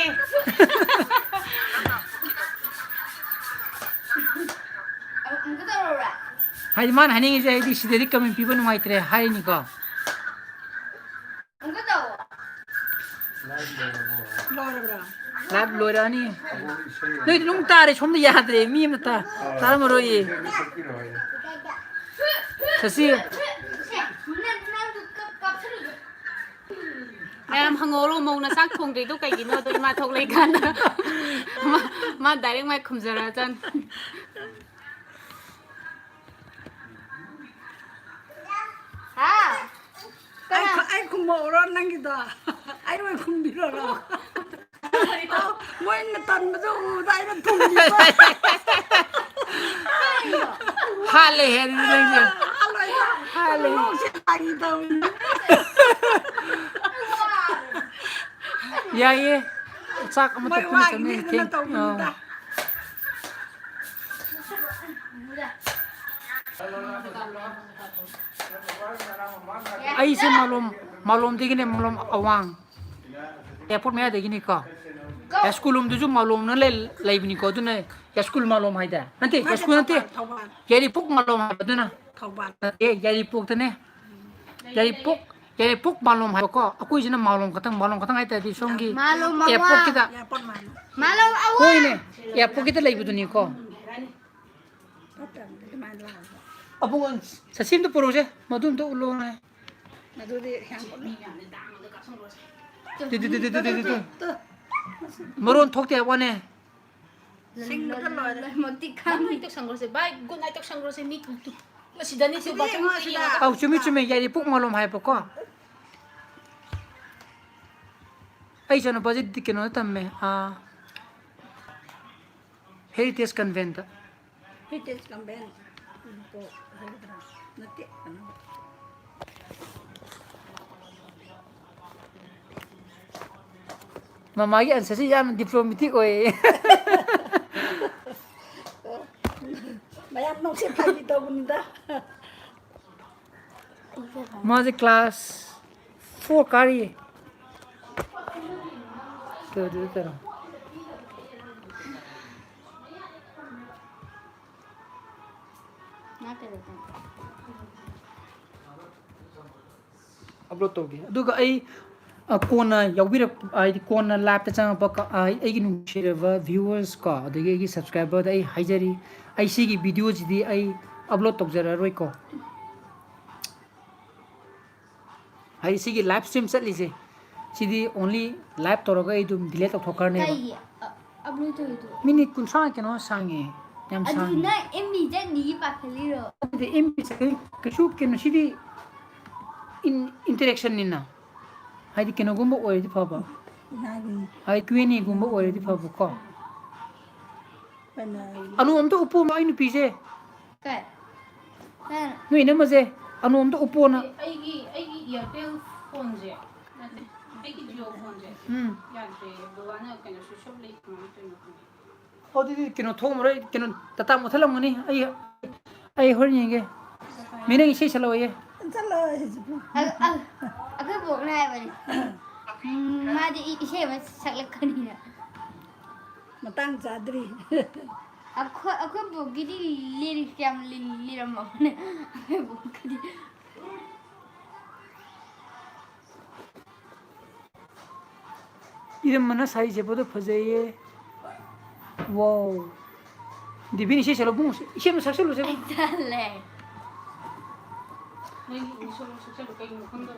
ꯑꯃꯨꯛꯀ ꯇꯧꯔꯛꯎꯔꯥ? ꯍꯥꯏꯗꯤ ꯃꯥꯅ ꯍꯥꯏꯅꯤꯡꯉꯤꯁꯦ, ꯑꯩꯗꯤ ꯁꯤꯗꯗꯤ comment ꯄꯤꯕ ꯅꯨꯡꯉꯥꯏꯇ꯭ꯔꯦ ꯍꯥꯏꯔꯤꯅꯤꯀꯣ꯫ ꯑꯃꯨꯛꯀ ꯇꯧꯑꯣ꯫ ꯂꯣꯏꯔꯕ꯭ꯔꯥ? Live ꯂꯣꯏꯔꯛꯑꯅꯤ꯫ ꯅꯣꯏꯗꯤ ꯑꯗꯨꯝ ꯇꯥꯔꯦ, ꯁꯣꯝꯗ ꯌꯥꯗ꯭ꯔꯦ, ꯃꯤ ꯑꯃ ꯇꯥ-, ꯇꯥꯔꯝꯃꯔꯣꯏꯌꯦ꯫ ꯁꯁꯤ꯫ ꯁꯦ, ꯅꯪ, ꯅꯪꯁꯨ ꯀꯞ-, ꯀꯞꯁꯜꯂꯨ꯫ ꯃꯌꯥꯝ ꯍꯪꯍꯧꯔꯣ, ꯃꯧꯅ ꯆꯥꯛ ꯊꯣꯡꯗ꯭ꯔꯤꯗꯣ ꯀꯩꯒꯤꯅꯣꯗꯣ, ꯏꯃꯥ ꯊꯣꯛꯂꯛꯏꯀꯥꯟꯗ꯫ ꯃꯥ, ꯃꯥ direct ꯃꯥꯏ ꯈꯨꯝꯖꯔꯛꯑꯖꯥꯠꯅꯤ꯫ ꯍꯥ? ꯑꯩ ꯀꯅꯥ? ꯈ-, ꯑꯩ ꯈꯨꯝꯃꯛꯎꯔꯣ ꯅꯪꯒꯤꯗꯣ? ꯑꯩ ꯑꯣꯏ ꯈꯨꯝꯕꯤꯔꯣꯔꯣ? ꯃꯣꯏꯅ ꯇꯟꯕꯗꯣ ꯎꯕꯗ ꯑꯩꯅ ꯊꯨꯝꯕꯤꯕ꯫ ꯍꯥꯠꯂꯦ ꯍꯦ ꯑꯗꯨꯗꯤ ꯅꯪꯁꯦ꯫ ꯍꯥꯠꯂꯣꯏꯗ꯫ ꯍꯥꯠꯂꯦ꯫ ꯅꯣꯛꯁꯦ ꯐꯥꯒꯤ ꯇꯧꯕꯅꯤ꯫ ꯌꯥꯏꯌꯦ꯫ ꯆꯥꯛ ꯑꯃ ꯃꯣꯏ ꯇꯞꯇꯅ ꯋꯥꯒꯤ ꯆꯠꯃꯤꯟꯅꯁꯤ꯫ ꯃꯤꯗꯨꯅ ꯊꯦꯡ-, ꯇꯧꯕꯅꯤꯗ꯫ ꯑꯥ꯫ ꯑꯩꯁꯦ ꯃꯥꯂꯣꯝ, ꯃꯥꯂꯣꯝꯗꯒꯤꯅꯦ, ꯃꯥꯂꯣꯝ ꯑꯋꯥꯡ꯫ ꯑꯦꯌꯥꯔꯄꯣꯔꯠ ꯃꯌꯥꯗꯒꯤꯅꯤꯀꯣ꯫ ꯌꯥꯏꯁ꯭ꯀꯨꯜ ꯂꯣꯝꯗꯨꯁꯨ ꯃꯥꯂꯣꯝꯅ ꯂꯩ-, ꯂꯩꯕꯅꯤꯀꯣ꯫ ꯑꯗꯨꯅ ꯌꯥꯏꯁ꯭ꯀꯨꯜ ꯃꯥꯂꯣꯝ ꯍꯥꯏꯗꯥꯏ? ꯅꯠꯇꯦ, ꯅꯠꯇꯦ, ꯌꯥꯏꯁ꯭ꯀꯨꯜ ꯅꯠꯇꯦ꯫ ꯊꯧꯕꯥꯜ, ꯊꯧꯕꯥꯜ꯫ ꯌꯥꯏꯔꯤꯄꯣꯛ ꯃꯥꯂꯣꯝ ꯍꯥꯏꯕ ꯑꯗꯨꯅ꯫ ꯊꯧꯕꯥꯜ꯫ ꯅꯠꯇꯦ, ꯌꯥꯏꯔꯤꯄꯣꯛꯇꯅꯦ꯫ ꯌꯥꯏꯔꯤꯄꯣꯛ, ꯌꯥꯏꯔꯤꯄꯣꯛ ꯃꯥꯂꯣꯝ ꯍꯥꯏꯕꯀꯣ꯫ ꯑꯩꯈꯣꯏꯁꯤꯅ ꯃꯥꯂꯣꯝ ꯈꯛꯇꯪ, ꯃꯥꯂꯣꯝ ꯈꯛꯇꯪ ꯍꯥꯏꯇꯥꯔꯗꯤ ꯁꯣꯝꯒꯤ ꯃꯥꯂꯣꯝ ꯑꯋꯥꯡ꯫ ꯑꯦꯌꯥꯔꯄꯣꯔꯠꯀꯤꯗ꯫ ꯑꯦꯌꯥꯔꯄꯣꯔꯠ ꯃꯥꯂꯣꯝ꯫ ꯃꯥꯂꯣꯝ ꯑꯋꯥꯡ꯫ ꯍꯣꯏꯅꯦ, ꯑꯦꯌꯥꯔꯄꯣꯔꯠꯀꯤꯗ ꯂꯩꯕꯗꯨꯅꯤꯀꯣ꯫ ꯐꯠꯇꯕꯅꯤ ꯑꯗꯨꯃꯥꯏꯅ ꯂꯥꯛꯑꯒ꯫ ꯑꯕꯨꯡꯉꯣ, ꯁꯁꯤ ꯑꯝꯇ ꯄꯨꯔꯛꯎꯁꯦ, ꯃꯗꯨ ꯑꯝꯇ ꯎꯠꯂꯣꯅꯦ꯫ ꯃꯗꯨꯗꯤ ꯌꯥꯝ ꯎꯠꯂꯤ꯫ ꯇꯨ, ꯇꯨ, ꯇꯨ꯫ ꯇꯨ꯫ ꯃꯔꯣꯟ ꯊꯣꯛꯇꯦ ꯍꯥꯏꯕ ꯋꯥꯅꯦ꯫ ꯁꯤꯡꯕꯗ ꯂꯣꯏꯔꯦ꯫ ꯂꯣꯏꯅꯃꯛꯇꯤ ꯈꯪꯉꯤ꯫ ꯒꯨꯗ ꯅꯥꯏꯠ ꯇꯧꯁꯪꯈ꯭ꯔꯁꯦ, ꯚꯥꯏ, ꯒꯨꯗ ꯅꯥꯏꯠ ꯇꯧꯁꯪꯈ꯭ꯔꯁꯦ, ꯃꯤ ꯇꯨ, ꯇꯨ꯫ ꯃꯁꯤꯗꯅꯤ ꯇꯨ, ꯑꯁꯤꯗ ꯕꯥꯆꯧ ꯌꯦꯡꯉꯣ, ꯁꯤꯗ ꯑꯁꯤꯗ ꯌꯦꯡꯉꯣ꯫ ꯌꯦꯡꯉꯣ꯫ ꯑꯧ, ꯆꯨꯝꯃꯤ, ꯆꯨꯝꯃꯤ, ꯌꯥꯏꯔꯤꯄꯣꯛ ꯃꯥꯂꯣꯝ ꯍꯥꯏꯕꯀꯣ꯫ ꯑꯩ ꯏꯆꯥꯅꯨꯄꯥꯁꯦ ꯗꯤ-, ꯀꯩꯅꯣꯗ ꯇꯝꯃꯦ, ꯑꯥ, ꯍꯦꯔꯤꯇꯦꯖ ꯀꯟꯚꯦꯟꯠꯇ꯫ ꯍꯦꯔꯤꯇꯦꯖ ꯀꯟꯚꯦꯟꯠ ꯍꯥꯏꯒꯗ꯭ꯔꯥ? ꯅꯠꯇꯦ, ꯀꯩꯅꯣ꯫ ꯃꯃꯥꯒꯤ ꯑꯟꯁꯔꯁꯤ ꯌꯥꯝꯅ ꯗꯤꯄ꯭ꯂꯣꯃꯦꯇꯤꯛ ꯑꯣꯏꯌꯦ꯫ ꯃꯌꯥꯝ ꯅꯣꯛꯁꯦ ꯐꯥꯒꯤ ꯇꯧꯕꯅꯤꯗ꯫ ꯃꯥꯁꯦ ꯀ꯭ꯂꯥꯁ ꯐꯣꯔ ꯀꯥꯔꯤꯌꯦ꯫ ꯇꯧ, ꯇꯧ, ꯇꯧꯔꯣ꯫ ꯉꯥ ꯀꯩꯗꯧꯗꯣꯏꯅꯣ? ꯑꯞꯂꯣꯗ ꯇꯧꯒꯦ꯫ ꯑꯗꯨꯒ ꯑꯩ, ꯑ, ꯀꯣꯟꯅ ꯌꯥꯎꯕꯤꯔꯛ-, ꯍꯥꯏꯗꯤ ꯀꯣꯟꯅ ꯂꯥꯏꯚꯇ ꯆꯪꯉꯛꯄ ꯀ-, ꯑ, ꯑꯩꯒꯤ ꯅꯨꯡꯁꯤꯔꯕ ꯚ꯭ꯌꯨꯋꯔꯁ ꯀꯣ, ꯑꯗꯒꯤ ꯑꯩꯒꯤ ꯁꯕꯁꯀ꯭ꯔꯥꯏꯕꯔꯗ ꯑꯩ ꯍꯥꯏꯖꯔꯤ, ꯑꯩ ꯁꯤꯒꯤ ꯚꯤꯗꯤꯑꯣꯁꯤꯗꯤ ꯑꯩ ꯑꯞꯂꯣꯗ ꯇꯧꯖꯔꯔꯣꯏꯀꯣ꯫ ꯍꯥꯏꯗꯤ ꯁꯤꯒꯤ ꯂꯥꯏꯚ ꯁ꯭ꯇ꯭ꯔꯤꯝ ꯆꯠꯂꯤꯁꯦ, ꯁꯤꯗꯤ ꯑꯣꯟꯂꯤ ꯂꯥꯏꯚ ꯇꯧꯔꯒ ꯑꯩ ꯑꯗꯨꯝ ꯗꯤꯂꯦꯠ ꯇꯧꯊꯣꯛꯈ꯭ꯔꯅꯦꯕ꯫ ꯀꯩꯒꯤ ꯑ-, ꯑꯞꯂꯣꯗ ꯇꯧꯔꯤꯗꯣ? ꯃꯤꯅꯤꯠ ꯀꯨꯟꯊ꯭ꯔꯥ ꯀꯩꯅꯣ ꯁꯥꯡꯉꯦ, ꯌꯥꯝ ꯑꯗꯨ ꯁꯥꯡꯉꯦ꯫ ꯅꯪ ꯑꯦꯝ ꯕꯤ ꯆꯠꯅꯤꯒꯤ ꯄꯥꯈꯠꯂꯤꯔꯣ? ꯑꯗꯨꯗꯤ ꯑꯦꯝ ꯕꯤ ꯆꯠꯀꯅꯤ, ꯀꯩꯁꯨ ꯀꯩꯅꯣ, ꯁꯤꯗꯤ ꯏꯟ-, ꯏꯟꯇꯔꯦꯛꯁꯟꯅꯤꯅ, ꯍꯥꯏꯗꯤ ꯀꯩꯅꯣꯒꯨꯝꯕ ꯑꯣꯏꯔꯗꯤ ꯐꯕ꯫ ꯏꯅꯥꯒꯤ ꯍꯣꯏ, ꯀ꯭ꯋꯤꯅꯤꯒꯨꯝꯕ ꯑꯣꯏꯔꯗꯤ ꯐꯕꯀꯣ꯫ ꯀꯅꯥꯒꯤ? ꯑꯅꯨ ꯑꯝꯇ ꯎꯞꯄꯣ, ꯑꯩ ꯅꯨꯄꯤꯁꯦ꯫ ꯀꯩ? ꯀꯩ? ꯅꯣꯏ ꯏꯅꯝꯃꯁꯦ, ꯑꯅꯨ ꯑꯝꯇ ꯎꯞꯄꯣꯅ꯫ ꯑꯩꯒꯤ, ꯑꯩꯒꯤ Airtel phoneꯁꯦ, ꯅꯠꯇꯦ, ꯑꯩꯒꯤ Jio phoneꯁꯦ ꯎꯝ꯫ ꯌꯥꯗ꯭ꯔꯦ꯫ ꯕꯕꯥꯅ ꯀꯩꯅꯣ switch off ꯂꯩ, ꯀꯃꯥꯏꯅ ꯇꯧꯔꯤꯅꯣ ꯈꯪꯗꯦ꯫ ꯑꯣ, ꯑꯗꯨꯗꯤ ꯀꯩꯅꯣ ꯊꯣꯛꯑꯝꯃꯔꯣꯏ, ꯀꯩꯅꯣ data ꯃꯨꯠꯊꯠꯂꯝꯒꯅꯤ꯫ ꯑꯩ, ꯑꯩ ꯍꯣꯔꯦꯟ ꯌꯦꯡꯒꯦ꯫ ꯃꯤ ꯅꯪ ꯏꯁꯩ ꯁꯛꯂꯛꯑꯣꯌꯦ꯫ ꯆꯠꯂꯣ ꯍꯧꯖꯤꯛꯄꯨ꯫ ꯑ-, ꯑ-, ꯑꯩꯈꯣꯏ ꯕꯣꯛꯅ ꯍꯥꯏꯕꯅꯤ꯫ ꯎꯝ, ꯃꯥꯗꯤ ꯏ-, ꯏꯁꯩ ꯑꯃ ꯁꯛꯂꯛꯀꯅꯤꯅ꯫ ꯃꯇꯥꯡ ꯆꯥꯗ꯭ꯔꯤ꯫ ꯑꯩꯈꯣꯏ, ꯑꯩꯈꯣꯏ ꯕꯣꯛꯀꯤꯗꯤ lyrics ꯌꯥꯝ ꯂꯤ-, ꯂꯤꯔꯝꯃꯕꯅꯦ꯫ ꯑꯩꯈꯣꯏ ꯕꯣꯛꯀꯤꯗꯤ꯫ ꯏꯔꯝꯃꯅ ꯁꯥꯏ ꯖꯦꯕꯗꯣ ꯐꯖꯩꯌꯦ꯫ Wow꯫ ꯗꯦꯕꯤꯟ ꯏꯁꯩ ꯁꯛꯂꯣ ꯕꯨꯡ, ꯏꯁꯩ ꯑꯃ ꯁꯛꯆꯜꯂꯨꯁꯦ ꯕꯨꯡ꯫ ꯑꯩ ꯇꯜꯂꯦ꯫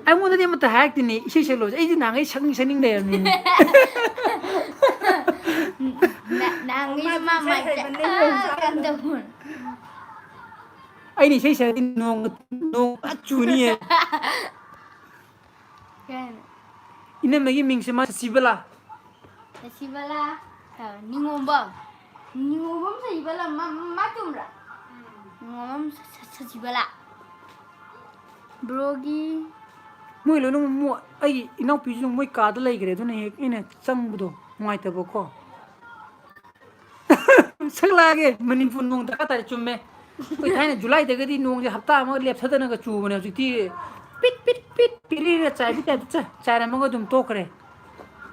ꯑꯩꯉꯣꯟꯗꯗꯤ ꯑꯃꯠꯇ ꯍꯥꯏꯔꯛꯇꯦꯅꯦ, ꯏꯁꯩ ꯁꯛꯂꯣꯁꯦ꯫ ꯑꯩꯗꯤ ꯅꯍꯥꯟꯈꯩ ꯁꯛꯅꯤꯡ ꯁꯛꯅꯤꯡ ꯂꯩꯔꯝꯃꯤꯅꯦ꯫ ꯅ-, ꯅꯍꯥꯟꯈꯩ ꯃꯥ ꯃꯥ ꯏꯁꯩ ꯃꯥꯏ ꯍꯩꯕꯅꯦ, ꯆꯠ-, ꯌꯣꯡꯆꯥꯛ ꯑꯥ, ꯀꯝꯗꯧꯕꯅꯣ? ꯑꯩꯅ ꯏꯁꯩ ꯁꯛꯑꯗꯤ ꯅꯣꯡ, ꯅꯣꯡ ꯐꯖꯅ ꯆꯨꯅꯤꯌꯦ꯫ ꯀꯩ ꯍꯥꯏꯅꯣ? ꯏꯅꯝꯃꯒꯤ ꯃꯤꯡꯁꯦ ꯃꯥ ꯁꯁꯤꯕꯂꯥ꯫ ꯁꯁꯤꯕꯂꯥ, ꯑ, ꯅꯤꯉꯣꯝꯕꯝ꯫ ꯅꯤꯉꯣꯝꯕꯝ ꯁꯁꯤꯕꯂꯥ, ꯃꯥ, ꯃꯥ ꯆꯨꯝꯕ꯭ꯔꯥ? ꯅꯤꯉꯣꯝꯕꯝ ꯁ-, ꯁ-, ꯁꯁꯤꯕꯂꯥ꯫ ꯕ꯭ꯔꯣꯒꯤ ꯃꯣꯏ ꯂꯣꯏꯅꯃꯛ ꯃꯣ-, ꯑꯩꯒꯤ ꯏꯅꯥꯎꯄꯤꯁꯤꯡ ꯃꯣꯏ ꯀꯥꯗ ꯂꯩꯈ꯭ꯔꯦ, ꯑꯗꯨꯅ ꯍꯦꯛ ꯑꯩꯅ ꯆꯪꯕꯗꯣ ꯅꯨꯡꯉꯥꯏꯇꯕꯀꯣ꯫ ꯁꯛꯂꯛꯑꯒꯦ, ꯃꯅꯤꯄꯨꯔ ꯅꯣꯡ ꯗꯔꯀꯥꯔ ꯇꯥꯔꯦ, ꯆꯨꯝꯃꯦ꯫ ꯑꯩꯈꯣꯏ ꯊꯥꯏꯅ ꯖꯨꯂꯥꯏꯗꯒꯗꯤ ꯅꯣꯡꯁꯦ ꯍꯞꯇꯥ ꯑꯃ ꯂꯦꯞꯊꯗꯅꯒ ꯆꯨꯕꯅꯦ, ꯍꯧꯖꯤꯛꯇꯤ ꯄꯤꯠ, ꯄꯤꯠ, ꯄꯤꯠ, ꯄꯤꯠ ꯆꯥꯏꯕꯒꯤ type ꯇ ꯆ-, ꯆꯥꯏꯔꯝꯃꯒ ꯑꯗꯨꯝ ꯇꯣꯛꯈ꯭ꯔꯦ꯫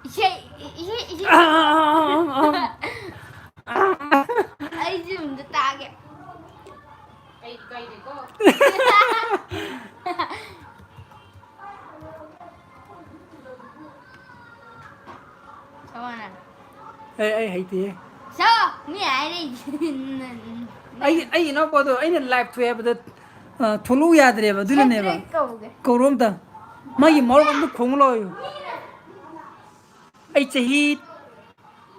ꯏꯁꯩ, ꯏꯁꯩ, ꯏꯁꯩ꯫ ꯑꯥ, ꯑꯥ, ꯑꯥ, ꯑꯥ, ꯑꯥ꯫ ꯑꯩꯁꯨ ꯑꯝꯇ ꯇꯥꯒꯦ꯫ ꯑꯩ ꯏꯀꯥꯏꯔꯦꯀꯣ꯫ ꯀꯃꯥꯏꯅ? ꯑꯩ, ꯑꯩ ꯍꯩꯇꯦꯍꯦ꯫ ꯁꯣ, ꯃꯤ ꯍꯥꯏꯔꯦ꯫ ꯑꯩ, ꯑꯩ ꯏꯅꯥꯎꯄꯥꯗꯣ ꯑꯩꯅ live ꯊꯣꯛꯑꯦ ꯍꯥꯏꯕꯗ, ꯑ, ꯊꯣꯛꯂꯛꯎ ꯌꯥꯗ꯭ꯔꯦꯕ, ꯑꯗꯨꯅꯅꯦꯕ꯫ ꯁꯦꯇ꯭ꯔꯤꯛ ꯀꯧꯒꯦ꯫ ꯀꯧꯔꯣ ꯑꯝꯇ꯫ ꯃꯥꯒꯤ ꯃꯔꯣꯟ ꯑꯝꯇ ꯈꯣꯡꯉꯨ ꯂꯥꯎ꯫ ꯑꯩ ꯆꯍꯤ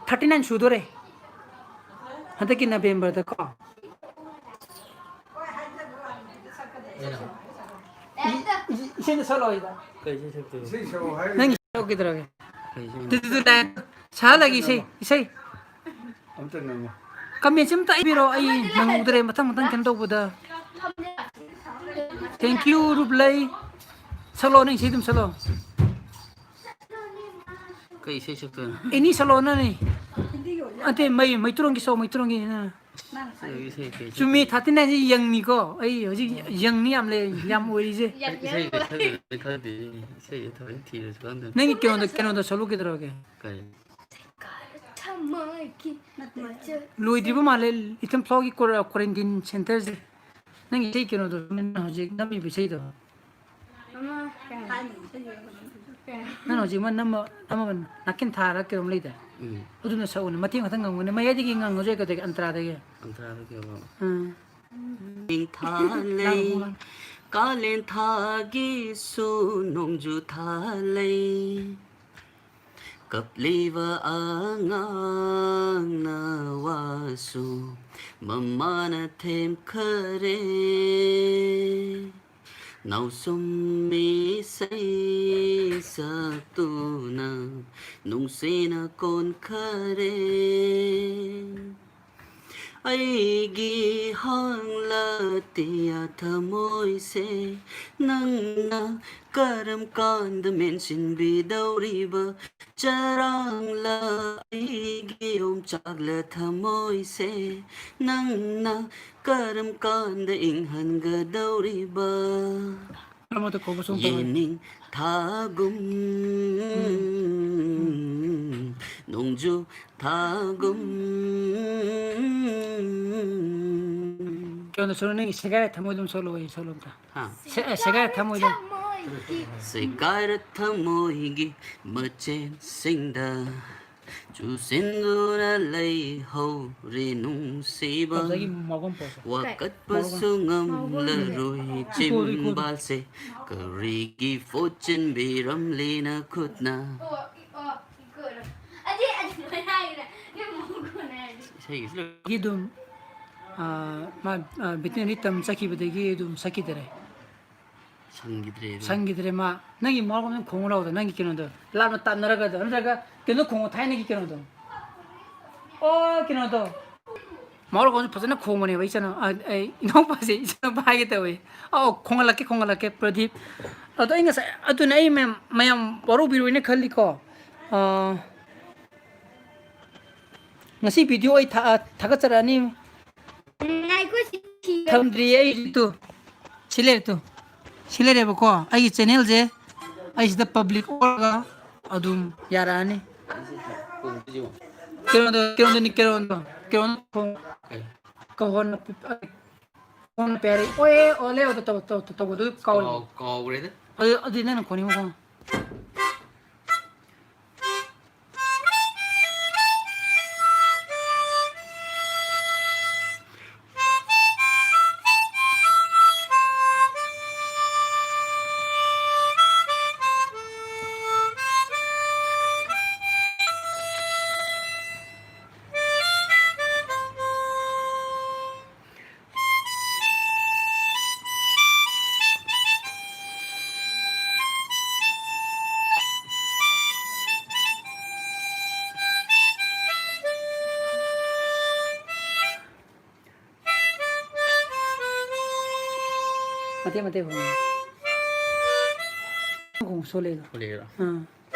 thirty nine ꯁꯨꯗꯣꯔꯦ꯫ ꯍꯟꯗꯛꯀꯤ November ꯗ ꯀꯣ꯫ ꯀꯩꯅꯣ? ꯏ-, ꯏ-, ꯏꯁꯩꯗꯣ ꯁꯛꯂꯛꯑꯣ ꯁꯤꯗ꯫ ꯀꯩ ꯏꯁꯩ ꯁꯛꯇꯣꯏꯅꯣ? ꯏꯁꯩ ꯁꯛꯑꯣ ꯍꯥꯏꯔꯒ ꯅꯪꯒꯤ ꯁꯛꯂꯛꯑꯣ ꯀꯩꯗꯧꯔꯒꯦ? ꯀꯩ ꯏꯁꯩꯅꯣ? ꯑꯗꯨꯗꯨꯅꯦ, ꯁꯥꯍꯜꯂꯒꯦ ꯏꯁꯩ, ꯏꯁꯩ꯫ ꯑꯝꯇ ꯉꯪꯉꯣ꯫ ꯀꯃꯦꯟꯁꯤ ꯑꯝꯇ ꯏꯕꯤꯔꯣ, ꯑꯩ ꯅꯪꯍꯧꯗ꯭ꯔꯦ ꯃꯊꯪ ꯃꯊꯪ ꯀꯩꯅꯣ ꯇꯧꯕꯗ꯫ Thank you, ꯔꯨꯕꯂꯩ꯫ ꯁꯛꯂꯣ, ꯅꯪ ꯏꯁꯩ ꯑꯗꯨꯝ ꯁꯛꯂꯣ꯫ ꯀꯩ ꯏꯁꯩ ꯁꯛꯇꯣꯏꯅꯣ? ꯑꯦꯅꯤ ꯁꯛꯂꯣ, ꯅꯪꯅꯦ꯫ ꯑꯇꯩ ꯃꯩ, ꯃꯩꯇ꯭ꯔꯣꯟꯒꯤ ꯁꯛꯑꯣ, ꯃꯩꯇ꯭ꯔꯣꯟꯒꯤ, ꯅꯪ꯫ ꯏꯁꯩ, ꯏꯁꯩ, ꯏꯁꯩ, ꯏꯁꯩ꯫ ꯆꯨꯝꯃꯤ, thirty nine ꯁꯤ ꯌꯪꯅꯤꯀꯣ꯫ ꯑꯩ ꯍꯧꯖꯤꯛ ꯌꯪꯅꯤ ꯌꯥꯝ ꯂꯩ, ꯌꯥꯝ ꯑꯣꯏꯔꯤꯁꯦ꯫ ꯌꯪ, ꯏꯁꯩ ꯌꯪ ꯀꯩ ꯁꯛꯇꯣꯏꯅꯣ ꯈꯪꯗꯦ꯫ ꯏꯁꯩꯁꯦ ꯊꯑꯣꯏꯅ ꯊꯤꯔꯁꯨ ꯈꯪꯗꯦ꯫ ꯅꯪꯒꯤ ꯀꯩꯅꯣꯗ, ꯀꯩꯅꯣꯗ ꯁꯛꯂꯛꯑꯣ ꯀꯩꯗꯧꯔꯒꯦ? ꯀꯔꯤ? ꯊꯃꯣꯏꯒꯤ ꯃꯆꯜ꯫ ꯂꯣꯏꯗ꯭ꯔꯤꯕ ꯃꯥꯜꯂꯦ, ꯏꯊꯟ ꯐ꯭ꯂꯣꯒꯤ ꯀ꯭ꯋꯥꯔ-, quarantine centreꯁꯦ꯫ ꯅꯪꯒꯤ ꯏꯁꯩ ꯀꯩꯅꯣꯗꯣ, ꯅꯪ ꯍꯧꯖꯤꯛ ꯅꯝꯃꯤꯕ ꯏꯁꯩꯗꯣ꯫ ꯑꯃ ꯀꯩ ꯍꯥꯏꯅꯤ? ꯀꯩ ꯍꯥꯏꯅꯤ? ꯅꯪ ꯍꯧꯖꯤꯛ ꯑꯃ ꯅꯝꯃ, ꯑꯃ ꯅꯥꯀꯦꯟ ꯊꯥꯔ ꯀꯩꯅꯣꯝ ꯂꯩꯗꯥꯏ? ꯎꯝ꯫ ꯑꯗꯨꯅ ꯁꯛꯎꯅꯦ, ꯃꯇꯦꯛ ꯈꯛꯇꯪ ꯉꯪꯉꯨꯅꯦ, ꯃꯌꯥꯏꯗꯒꯤ ꯉꯪꯉꯁꯨ ꯌꯥꯏ, ꯀꯩꯗꯧꯔꯒꯦ, ꯑꯟꯇ꯭ꯔꯥꯗꯒꯤ꯫ ꯑꯟꯇ꯭ꯔꯥꯗꯒꯤ ꯑꯃ꯫ ꯎꯝ꯫ ꯅꯤꯡꯊꯥ ꯂꯩ, ꯂꯥꯛꯑꯣ, ꯂꯥꯛꯑꯣ꯫ ꯀꯥꯂꯦꯟ ꯊꯥꯒꯤꯁꯨ ꯅꯣꯡꯖꯨ ꯊꯥ ꯂꯩ꯫ ꯀꯞꯂꯤꯕ ꯑꯉꯥꯡꯅ ꯋꯥꯁꯨ ꯃꯃꯥꯅ ꯊꯦꯝꯈꯔꯦ꯫ ꯅꯥꯎꯁꯨꯝ ꯏꯁꯩ ꯁꯛꯇꯨꯅ ꯅꯨꯡꯁꯤꯅ ꯀꯣꯟꯈꯔꯦ꯫ ꯑꯩꯒꯤ ꯍꯥꯡꯂꯇꯤꯌꯥ ꯊꯃꯣꯏꯁꯦ ꯅꯪꯅ ꯀꯔꯝ ꯀꯥꯟꯗ ꯃꯦꯟꯁꯤꯟꯕꯤꯗꯧꯔꯤꯕ? ꯆꯔꯥꯡꯂ ꯑꯩꯒꯤ ꯌꯣꯡꯆꯥꯛꯂ ꯊꯃꯣꯏꯁꯦ ꯅꯪꯅ ꯀꯔꯝ ꯀꯥꯟꯗ ꯏꯪꯍꯟꯒꯗꯧꯔꯤꯕ? ꯑꯃꯗ ꯀꯧꯕ ꯁꯨꯝ ꯇꯧꯔꯦ꯫ ꯌꯦꯅꯤꯡ ꯊꯥꯒꯨꯝ, ꯎꯝ꯫ ꯅꯣꯡꯖꯨ ꯊꯥꯒꯨꯝ꯫ ꯀꯩꯅꯣ, ꯁꯣꯔꯣ, ꯅꯪꯒꯤ ꯁꯦꯒꯥꯏꯔ ꯊꯃꯣꯏꯗꯣ ꯑꯝ ꯁꯣꯂꯛꯑꯣ, ꯑꯩ ꯁꯣꯂꯣ ꯑꯝꯇ꯫ ꯍꯥ? ꯁꯦ-, ꯁꯦꯒꯥꯏꯔ ꯊꯃꯣꯏꯗꯣ꯫ ꯁꯦꯒꯥꯏꯔ ꯊꯃꯣꯏꯒꯤ ꯃꯆꯦꯠꯁꯤꯡꯗ ꯆꯨꯁꯤꯟꯗꯨꯅ ꯂꯩꯍꯧꯔꯦ ꯅꯨꯡꯁꯤꯕ꯫ ꯉꯁꯥꯏꯒꯤ ꯃꯥꯎꯒꯝ ꯄꯣꯛꯄ꯫ ꯋꯥꯀꯠꯄꯁꯨ ꯃꯥꯎꯒꯝ꯫ ꯉꯝꯂꯔꯣꯏ ꯏꯀꯣꯗꯣ, ꯏꯀꯣꯗꯣ꯫ ꯆꯤꯝꯕꯥꯜꯁꯦ ꯀꯔꯤꯒꯤ ꯐꯣꯠꯆꯤꯟꯕꯤꯔꯝꯂꯤ ꯅꯈꯨꯠꯅ? ꯑꯣ, ꯏ-, ꯑꯣ, ꯏꯀꯣꯗꯣ꯫ ꯑꯗꯨ, ꯑꯗꯨꯃꯥꯏꯅ ꯍꯥꯏꯒꯅꯨ꯫ ꯅꯪ ꯃꯥꯎꯒꯝ ꯍꯥꯏꯔꯗꯤ꯫ ꯏꯁꯩꯒꯤꯁꯨ ꯂꯣꯏ-, ꯒꯤ ꯑꯗꯨꯝ, ꯑꯥ, ꯃꯥ, ꯑꯥ, veterinary ꯇꯝ ꯆꯠꯈꯤꯕꯗꯒꯤ ꯑꯗꯨꯝ ꯁꯛꯈꯤꯗꯔꯦ꯫ ꯁꯪꯈꯤꯗ꯭ꯔꯦ ꯑꯗꯨ꯫ ꯁꯪꯈꯤꯗ꯭ꯔꯦ ꯃꯥ꯫ ꯅꯪꯒꯤ ꯃꯥꯎ ꯈꯣꯡꯉꯨ ꯂꯥꯎꯗ, ꯅꯪꯒꯤ ꯀꯩꯅꯣꯗꯣ꯫ ꯂꯥꯞꯅ ꯇꯥꯟꯅꯔꯒꯗꯣ, ꯅꯠꯇ꯭ꯔꯒ ꯀꯩꯅꯣ ꯈꯣꯡꯉꯣ, ꯊꯥꯏꯅꯒꯤ ꯀꯩꯅꯣꯗꯣ꯫ ꯑꯣ, ꯀꯩꯅꯣꯗꯣ꯫ ꯃꯥꯎ ꯈꯣꯡꯉꯨ ꯐꯖꯅ ꯈꯣꯡꯕꯅꯦꯕ, ꯏꯆꯟ-, ꯑ, ꯑꯩ ꯏꯅꯥꯎꯄꯥꯁꯦ, ꯏꯆꯟꯅꯨꯄꯥ ꯍꯥꯏꯒꯦ ꯇꯧꯋꯦ꯫ ꯑꯧ, ꯈꯣꯡꯍꯜꯂꯛꯀꯦ, ꯈꯣꯡꯍꯜꯂꯛꯀꯦ, ꯄ꯭ꯔꯗꯤꯞ꯫ ꯑꯗꯣ ꯑꯩ ꯉꯁꯥꯏ, ꯑꯗꯨꯅ ꯑꯩ ꯃꯌꯥꯝ, ꯃꯌꯥꯝ ꯋꯥꯔꯧꯕꯤꯔꯣꯏꯅ ꯈꯜꯂꯤꯀꯣ꯫ ꯑ, ꯉꯁꯤ video ꯑꯩ ꯊꯥ-, ꯊꯥꯒꯠꯆꯔꯛꯑꯅꯤ꯫ ꯉꯥꯏꯈꯣ, ꯁꯤ ꯊꯤꯔꯣ꯫ ꯊꯝꯗ꯭ꯔꯤꯌꯦ ꯑꯩ ꯍꯧꯖꯤꯛ ꯇꯨ꯫ ꯁꯤ ꯂꯩꯔꯦ ꯇꯨ꯫ ꯁꯤ ꯂꯩꯔꯦꯕꯀꯣ꯫ ꯑꯩꯒꯤ channelꯁꯦ ꯑꯩ ꯁꯤꯗ public ꯑꯣꯜꯂꯒ ꯑꯗꯨꯝ ꯌꯥꯔꯛꯑꯅꯤ꯫ ꯀꯩꯅꯣꯗꯣ, ꯀꯩꯅꯣꯗꯣꯅꯤ, ꯀꯩꯅꯣꯗꯣ꯫ ꯀꯩꯅꯣꯗꯣ ꯈꯣꯡ-, ꯀꯍꯣꯟꯅ ꯄꯤ-, ꯀꯍꯣꯟꯅ ꯄꯤꯔꯤ꯫ ꯑꯣ, ꯑꯦ, ꯑꯣ, ꯂꯦ, ꯑꯣ, ꯇꯧ, ꯇꯧ, ꯇꯧ, ꯇꯧꯕꯗꯨ ꯀꯥꯎꯔꯦ꯫ ꯀꯥꯎ-, ꯀꯥꯎꯒ꯭ꯔꯦꯗ꯫ ꯑꯗꯨ, ꯑꯗꯨꯗꯤ ꯅꯪꯅ ꯈꯣꯡꯅꯤꯡꯕ ꯈꯣꯡꯉꯣ꯫ ꯃꯇꯦꯛ ꯃꯇꯦꯛ ꯍꯣꯡꯉꯦ꯫ ꯈꯣꯡ ꯁꯣꯂꯦꯗꯣ꯫ ꯁꯣꯂꯦꯔꯣ? ꯑꯥ꯫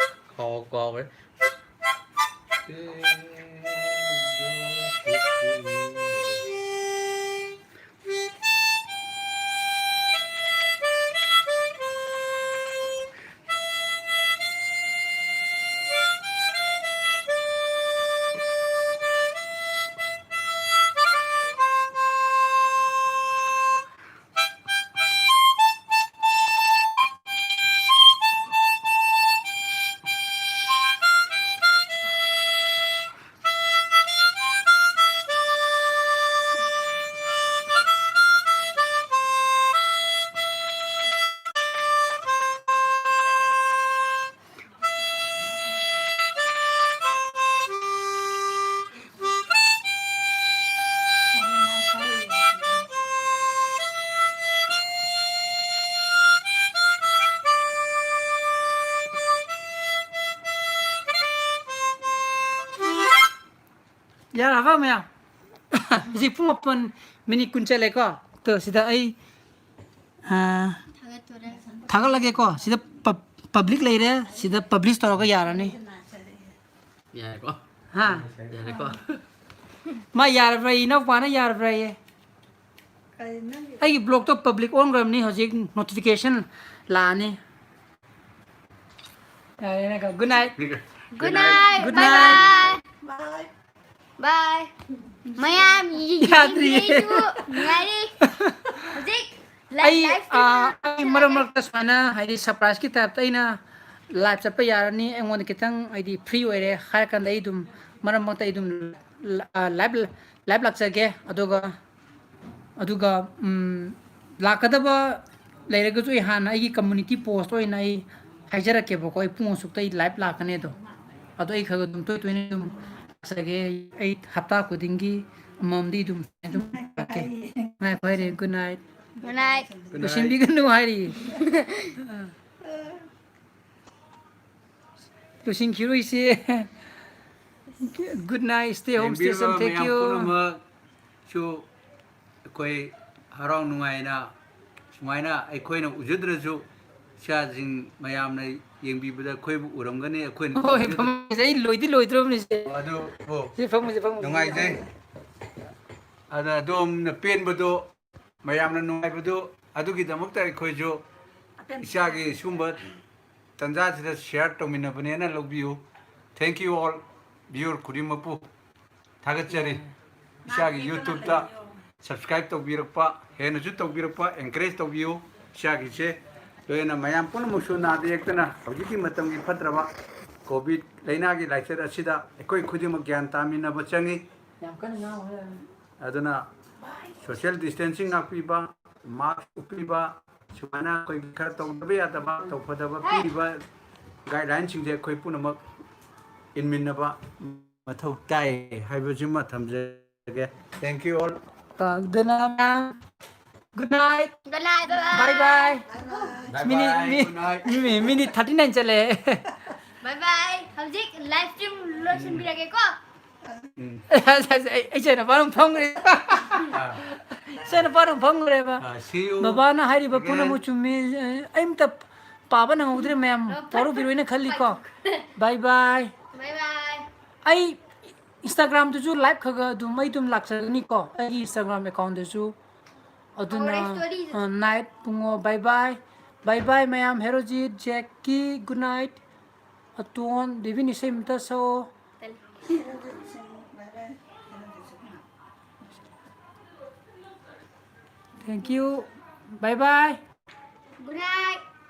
ꯀꯥꯎ-, ꯀꯥꯎꯒ꯭ꯔꯦ꯫ ꯌꯥꯔꯕ ꯃꯌꯥꯝ? ꯍꯧꯖꯤꯛ ꯄꯨꯡ ꯃꯥꯄꯟ ꯃꯤꯅꯤꯠ ꯀꯨꯟ ꯆꯠꯂꯦꯀꯣ꯫ ꯇꯣ, ꯁꯤꯗ ꯑꯩ, ꯑꯥ, ꯊꯥꯒꯠꯇꯣꯔꯦ꯫ ꯊꯥꯒꯠꯂꯒꯦꯀꯣ꯫ ꯁꯤꯗ ꯄꯕ-, ꯄꯕ꯭ꯂꯤꯛ ꯂꯩꯔꯦ꯫ ꯁꯤꯗ ꯄꯕ꯭ꯂꯤꯁ ꯇꯧꯔꯒ ꯌꯥꯔꯅꯤ꯫ ꯌꯥꯔꯦꯀꯣ? ꯍꯥ? ꯌꯥꯔꯦꯀꯣ? ꯃꯥ ꯌꯥꯔꯕ꯭ꯔꯥ? ꯏꯅꯥꯎꯄꯥꯅ ꯌꯥꯔꯕ꯭ꯔꯥ? ꯑꯩꯒꯤ ꯕ꯭ꯂꯣꯛꯇꯣ ꯄꯕ꯭ꯂꯤꯛ ꯑꯣꯟꯈ꯭ꯔꯕꯅꯤ꯫ ꯍꯧꯖꯤꯛ ꯅꯣꯇꯤꯐꯤꯀꯦꯁꯟ ꯂꯥꯛꯑꯅꯤ꯫ ꯌꯥꯔꯦꯅꯦꯀꯣ꯫ Good night꯫ Good night꯫ Good night꯫ Bye bye꯫ Bye꯫ ꯃꯌꯥꯝ ꯌꯦ-, ꯌꯦ-, ꯌꯥꯗ꯭ꯔꯤꯌꯦ꯫ ꯌꯦꯡꯕꯤꯔꯛꯏꯁꯤꯕꯨ ꯅꯨꯡꯉꯥꯏꯔꯤ꯫ ꯍꯧꯖꯤꯛ live, ꯑꯩ, live stream ꯑꯥ, ꯑꯩ ꯃꯔꯛ ꯆꯠꯂꯒꯦ꯫ ꯃꯔꯛꯇ ꯁꯨꯃꯥꯏꯅ, ꯍꯥꯏꯗꯤ, ꯁꯔꯄ꯭ꯔꯥꯏꯖꯀꯤ ꯇꯥꯏꯞꯇ ꯑꯩꯅ ꯂꯥꯏꯚ ꯆꯠꯄ ꯌꯥꯔꯅꯤ, ꯑꯩꯉꯣꯟꯗ ꯈꯤꯇꯪ, ꯍꯥꯏꯗꯤ, ꯐ꯭ꯔꯤ ꯑꯣꯏꯔꯦ ꯍꯥꯏꯔ ꯀꯥꯟꯗ ꯑꯩ ꯑꯗꯨꯝ ꯃꯔꯛ ꯃꯔꯛꯇ ꯑꯩ ꯑꯗꯨꯝ ꯂ-, ꯑꯥ, ꯂꯥꯏꯚ, ꯂꯥꯏꯚ ꯂꯥꯛꯆꯒꯦ꯫ ꯑꯗꯨꯒ, ꯑꯗꯨꯒ, ꯎꯝ, ꯂꯥꯛꯀꯗꯕ ꯂꯩꯔꯒꯁꯨ ꯑꯩ ꯍꯥꯟꯅ ꯑꯩꯒꯤ ꯀꯝꯃ꯭ꯌꯨꯅꯤꯇꯤ ꯄꯣꯁꯇ ꯑꯣꯏꯅ ꯑꯩ ꯍꯥꯏꯖꯔꯛꯀꯦꯕꯀꯣ, ꯑꯩ ꯄꯨꯡ ꯑꯁꯨꯛꯇ ꯑꯩ ꯂꯥꯏꯚ ꯂꯥꯛꯀꯅꯤ ꯑꯗꯣ꯫ ꯑꯗꯣ ꯑꯩ ꯈꯔ ꯈꯔ ꯑꯗꯨꯝ ꯇꯣꯏ ꯇꯣꯏꯅ ꯑꯗꯨꯝ ꯂꯥꯛꯆꯒꯦ꯫ ꯑꯩ ꯍꯞꯇꯥ ꯈꯨꯗꯤꯡꯒꯤ ꯑꯃꯃꯝꯗꯤ ꯑꯗꯨꯝ, ꯑꯗꯨꯝ ꯂꯥꯛꯀꯦ꯫ ꯉꯥꯏꯈꯣ ꯍꯥꯏꯔꯤ, good night꯫ Good night꯫ ꯂꯣꯏꯁꯤꯟꯕꯤꯒꯅꯨ ꯍꯥꯏꯔꯤ꯫ ꯂꯣꯏꯁꯤꯟꯈꯤꯔꯣꯏꯁꯦ꯫ Good night, stay home, stay safe, ꯌꯦꯡꯕꯤꯔꯤꯕ thank ꯃꯌꯥꯝ you꯫ ꯄꯨꯝꯅꯃꯛꯁꯨ ꯑꯩꯈꯣꯏ ꯍꯔꯥꯎ ꯅꯨꯡꯉꯥꯏꯅ ꯁꯨꯃꯥꯏꯅ ꯑꯩꯈꯣꯏꯅ ꯎꯖꯗ꯭ꯔꯁꯨ ꯏꯆꯥꯁꯤꯡ ꯃꯌꯥꯝꯅ ꯌꯦꯡꯕꯤꯕꯗ ꯑꯩꯈꯣꯏꯕꯨ ꯎꯔꯝꯒꯅꯤ, ꯑꯩꯈꯣꯏꯅ ꯍꯣꯏ, ꯎꯖꯗ꯭ꯔꯁꯨ꯫ ꯐꯝꯃꯤꯁꯦ ꯑꯩ ꯂꯣꯏꯗꯤ ꯂꯣꯏꯗ꯭ꯔꯣꯕꯅꯤꯁꯦ꯫ ꯑꯗꯨꯕꯨ ꯁꯤ ꯐꯝꯃꯤꯁꯦ, ꯐꯝꯃꯤꯁꯦ꯫ ꯅꯨꯡꯉꯥꯏꯖꯩ꯫ ꯑꯗ ꯑꯗꯣꯝꯅ ꯄꯦꯟꯕꯗꯣ, ꯃꯌꯥꯝꯅ ꯅꯨꯡꯉꯥꯏꯕꯗꯨ, ꯑꯗꯨꯒꯤꯗꯃꯛꯇ ꯑꯩꯈꯣꯏꯁꯨ ꯏꯆꯥꯒꯤ ꯁꯨꯝꯕ ꯇꯟꯖꯥꯁꯤꯗ share ꯇꯧꯃꯤꯟꯅꯕꯅꯦꯅ ꯂꯧꯕꯤꯌꯨ꯫ Thank you all, viewer ꯈꯨꯗꯤꯡꯃꯛꯄꯨ ꯊꯥꯒꯠꯆꯔꯤ꯫ ꯏꯆꯥꯒꯤ YouTube-ꯇ subscribe ꯇꯧꯕꯤꯔꯛꯄ, ꯍꯦꯟꯅꯁꯨ ꯇꯧꯕꯤꯔꯛꯄ, encourage ꯇꯧꯕꯤꯌꯨ ꯏꯆꯥꯒꯤꯁꯦ꯫ ꯂꯣꯏꯅ ꯃꯌꯥꯝ ꯄꯨꯝꯅꯃꯛꯁꯨ ꯅꯥꯗ ꯌꯦꯛꯇꯅ ꯍꯧꯖꯤꯛꯀꯤ ꯃꯇꯝꯒꯤ ꯐꯠꯇ꯭ꯔꯕ COVID ꯂꯥꯏꯅꯥꯒꯤ ꯂꯥꯏꯆꯠ ꯑꯁꯤꯗ ꯑꯩꯈꯣꯏ ꯈꯨꯗꯤꯡꯃꯛ ꯒ꯭ꯌꯥꯟ ꯇꯥꯃꯤꯟꯅꯕ ꯆꯪꯉꯤ꯫ ꯌꯥꯝ ꯀꯟꯅ ꯉꯥꯡꯉꯨ ꯍꯥꯏꯔꯕꯅꯤ꯫ ꯑꯗꯨꯅ social distancing ꯉꯥꯛꯄꯤꯕ, mask ꯎꯞꯄꯤꯕ, ꯁꯨꯃꯥꯏꯅ ꯑꯩꯈꯣꯏꯒꯤ ꯈꯔ ꯇꯧꯗꯕ ꯌꯥꯗꯕ, ꯇꯧꯐꯗꯕ ꯄꯤꯔꯤꯕ guideline-ꯁꯤꯡꯁꯦ ꯑꯩꯈꯣꯏ ꯄꯨꯝꯅꯃꯛ ꯏꯟꯃꯤꯟꯅꯕ ꯃꯊꯧ ꯇꯥꯏ ꯍꯥꯏꯕꯁꯤꯃ ꯊꯝꯖꯒꯦ꯫ Thank you all꯫ ꯑꯗꯨꯅ good night꯫ Good night, bye bye꯫ Bye bye꯫ Bye bye, minute, ꯃꯤ-, good night꯫ ꯃꯤ-, ꯃꯤꯅꯤꯠ thirty nine ꯆꯠꯂꯦ꯫ Bye bye꯫ ꯍꯧꯖꯤꯛ live stream ꯂꯣꯏꯁꯤꯟꯕꯤꯔꯒꯦꯀꯣ꯫ ꯑꯩ ꯏꯆꯥꯅꯨꯄꯥ ꯑꯗꯨꯝ ꯐꯝꯈ꯭ꯔꯦ꯫ ꯏꯆꯥꯅꯨꯄꯥ ꯑꯗꯨꯝ ꯐꯝꯈ꯭ꯔꯦꯕ꯫ ꯕꯕꯥꯅ ꯍꯥꯏꯔꯤꯕ ꯄꯨꯝꯅꯃꯛ ꯆꯨꯝꯃꯤ꯫ ꯑꯩ ꯑꯝꯇ ꯄꯥꯕ ꯅꯪꯍꯧꯗ꯭ꯔꯦ ꯃꯌꯥꯝ꯫ ꯋꯥꯔꯧꯕꯤꯔꯣꯏꯅ ꯈꯜꯂꯤꯀꯣ꯫ ꯕꯥꯏ ꯕꯥꯏ꯫ ꯕꯥꯏ ꯕꯥꯏ꯫ ꯑꯩ ꯏꯟꯁꯇꯥꯒ꯭ꯔꯥꯝꯗꯁꯨ ꯂꯥꯏꯚ ꯈꯔ ꯈꯔ ꯑꯗꯨꯝ ꯑꯩ ꯑꯗꯨꯝ ꯂꯥꯛꯆꯒꯅꯤꯀꯣ, ꯑꯩꯒꯤ ꯏꯟꯁꯇꯥꯒ꯭ꯔꯥꯝ ꯑꯦꯀꯥꯎꯟꯗꯁꯨ꯫ ꯑꯗꯨꯅ, ꯅꯥꯏꯠ ꯄꯨꯡꯉꯣ꯫ ꯕꯥꯏ ꯕꯥꯏ꯫ ꯕꯥꯏ ꯕꯥꯏ ꯃꯌꯥꯝ꯫ Herojit, ꯖꯦꯛꯀꯤ, good night. ꯑꯇꯣꯟ, ꯗꯦꯕꯤꯟ ꯏꯁꯩ ꯑꯝꯇ ꯁꯛꯑꯣ꯫ Thank you. Bye bye.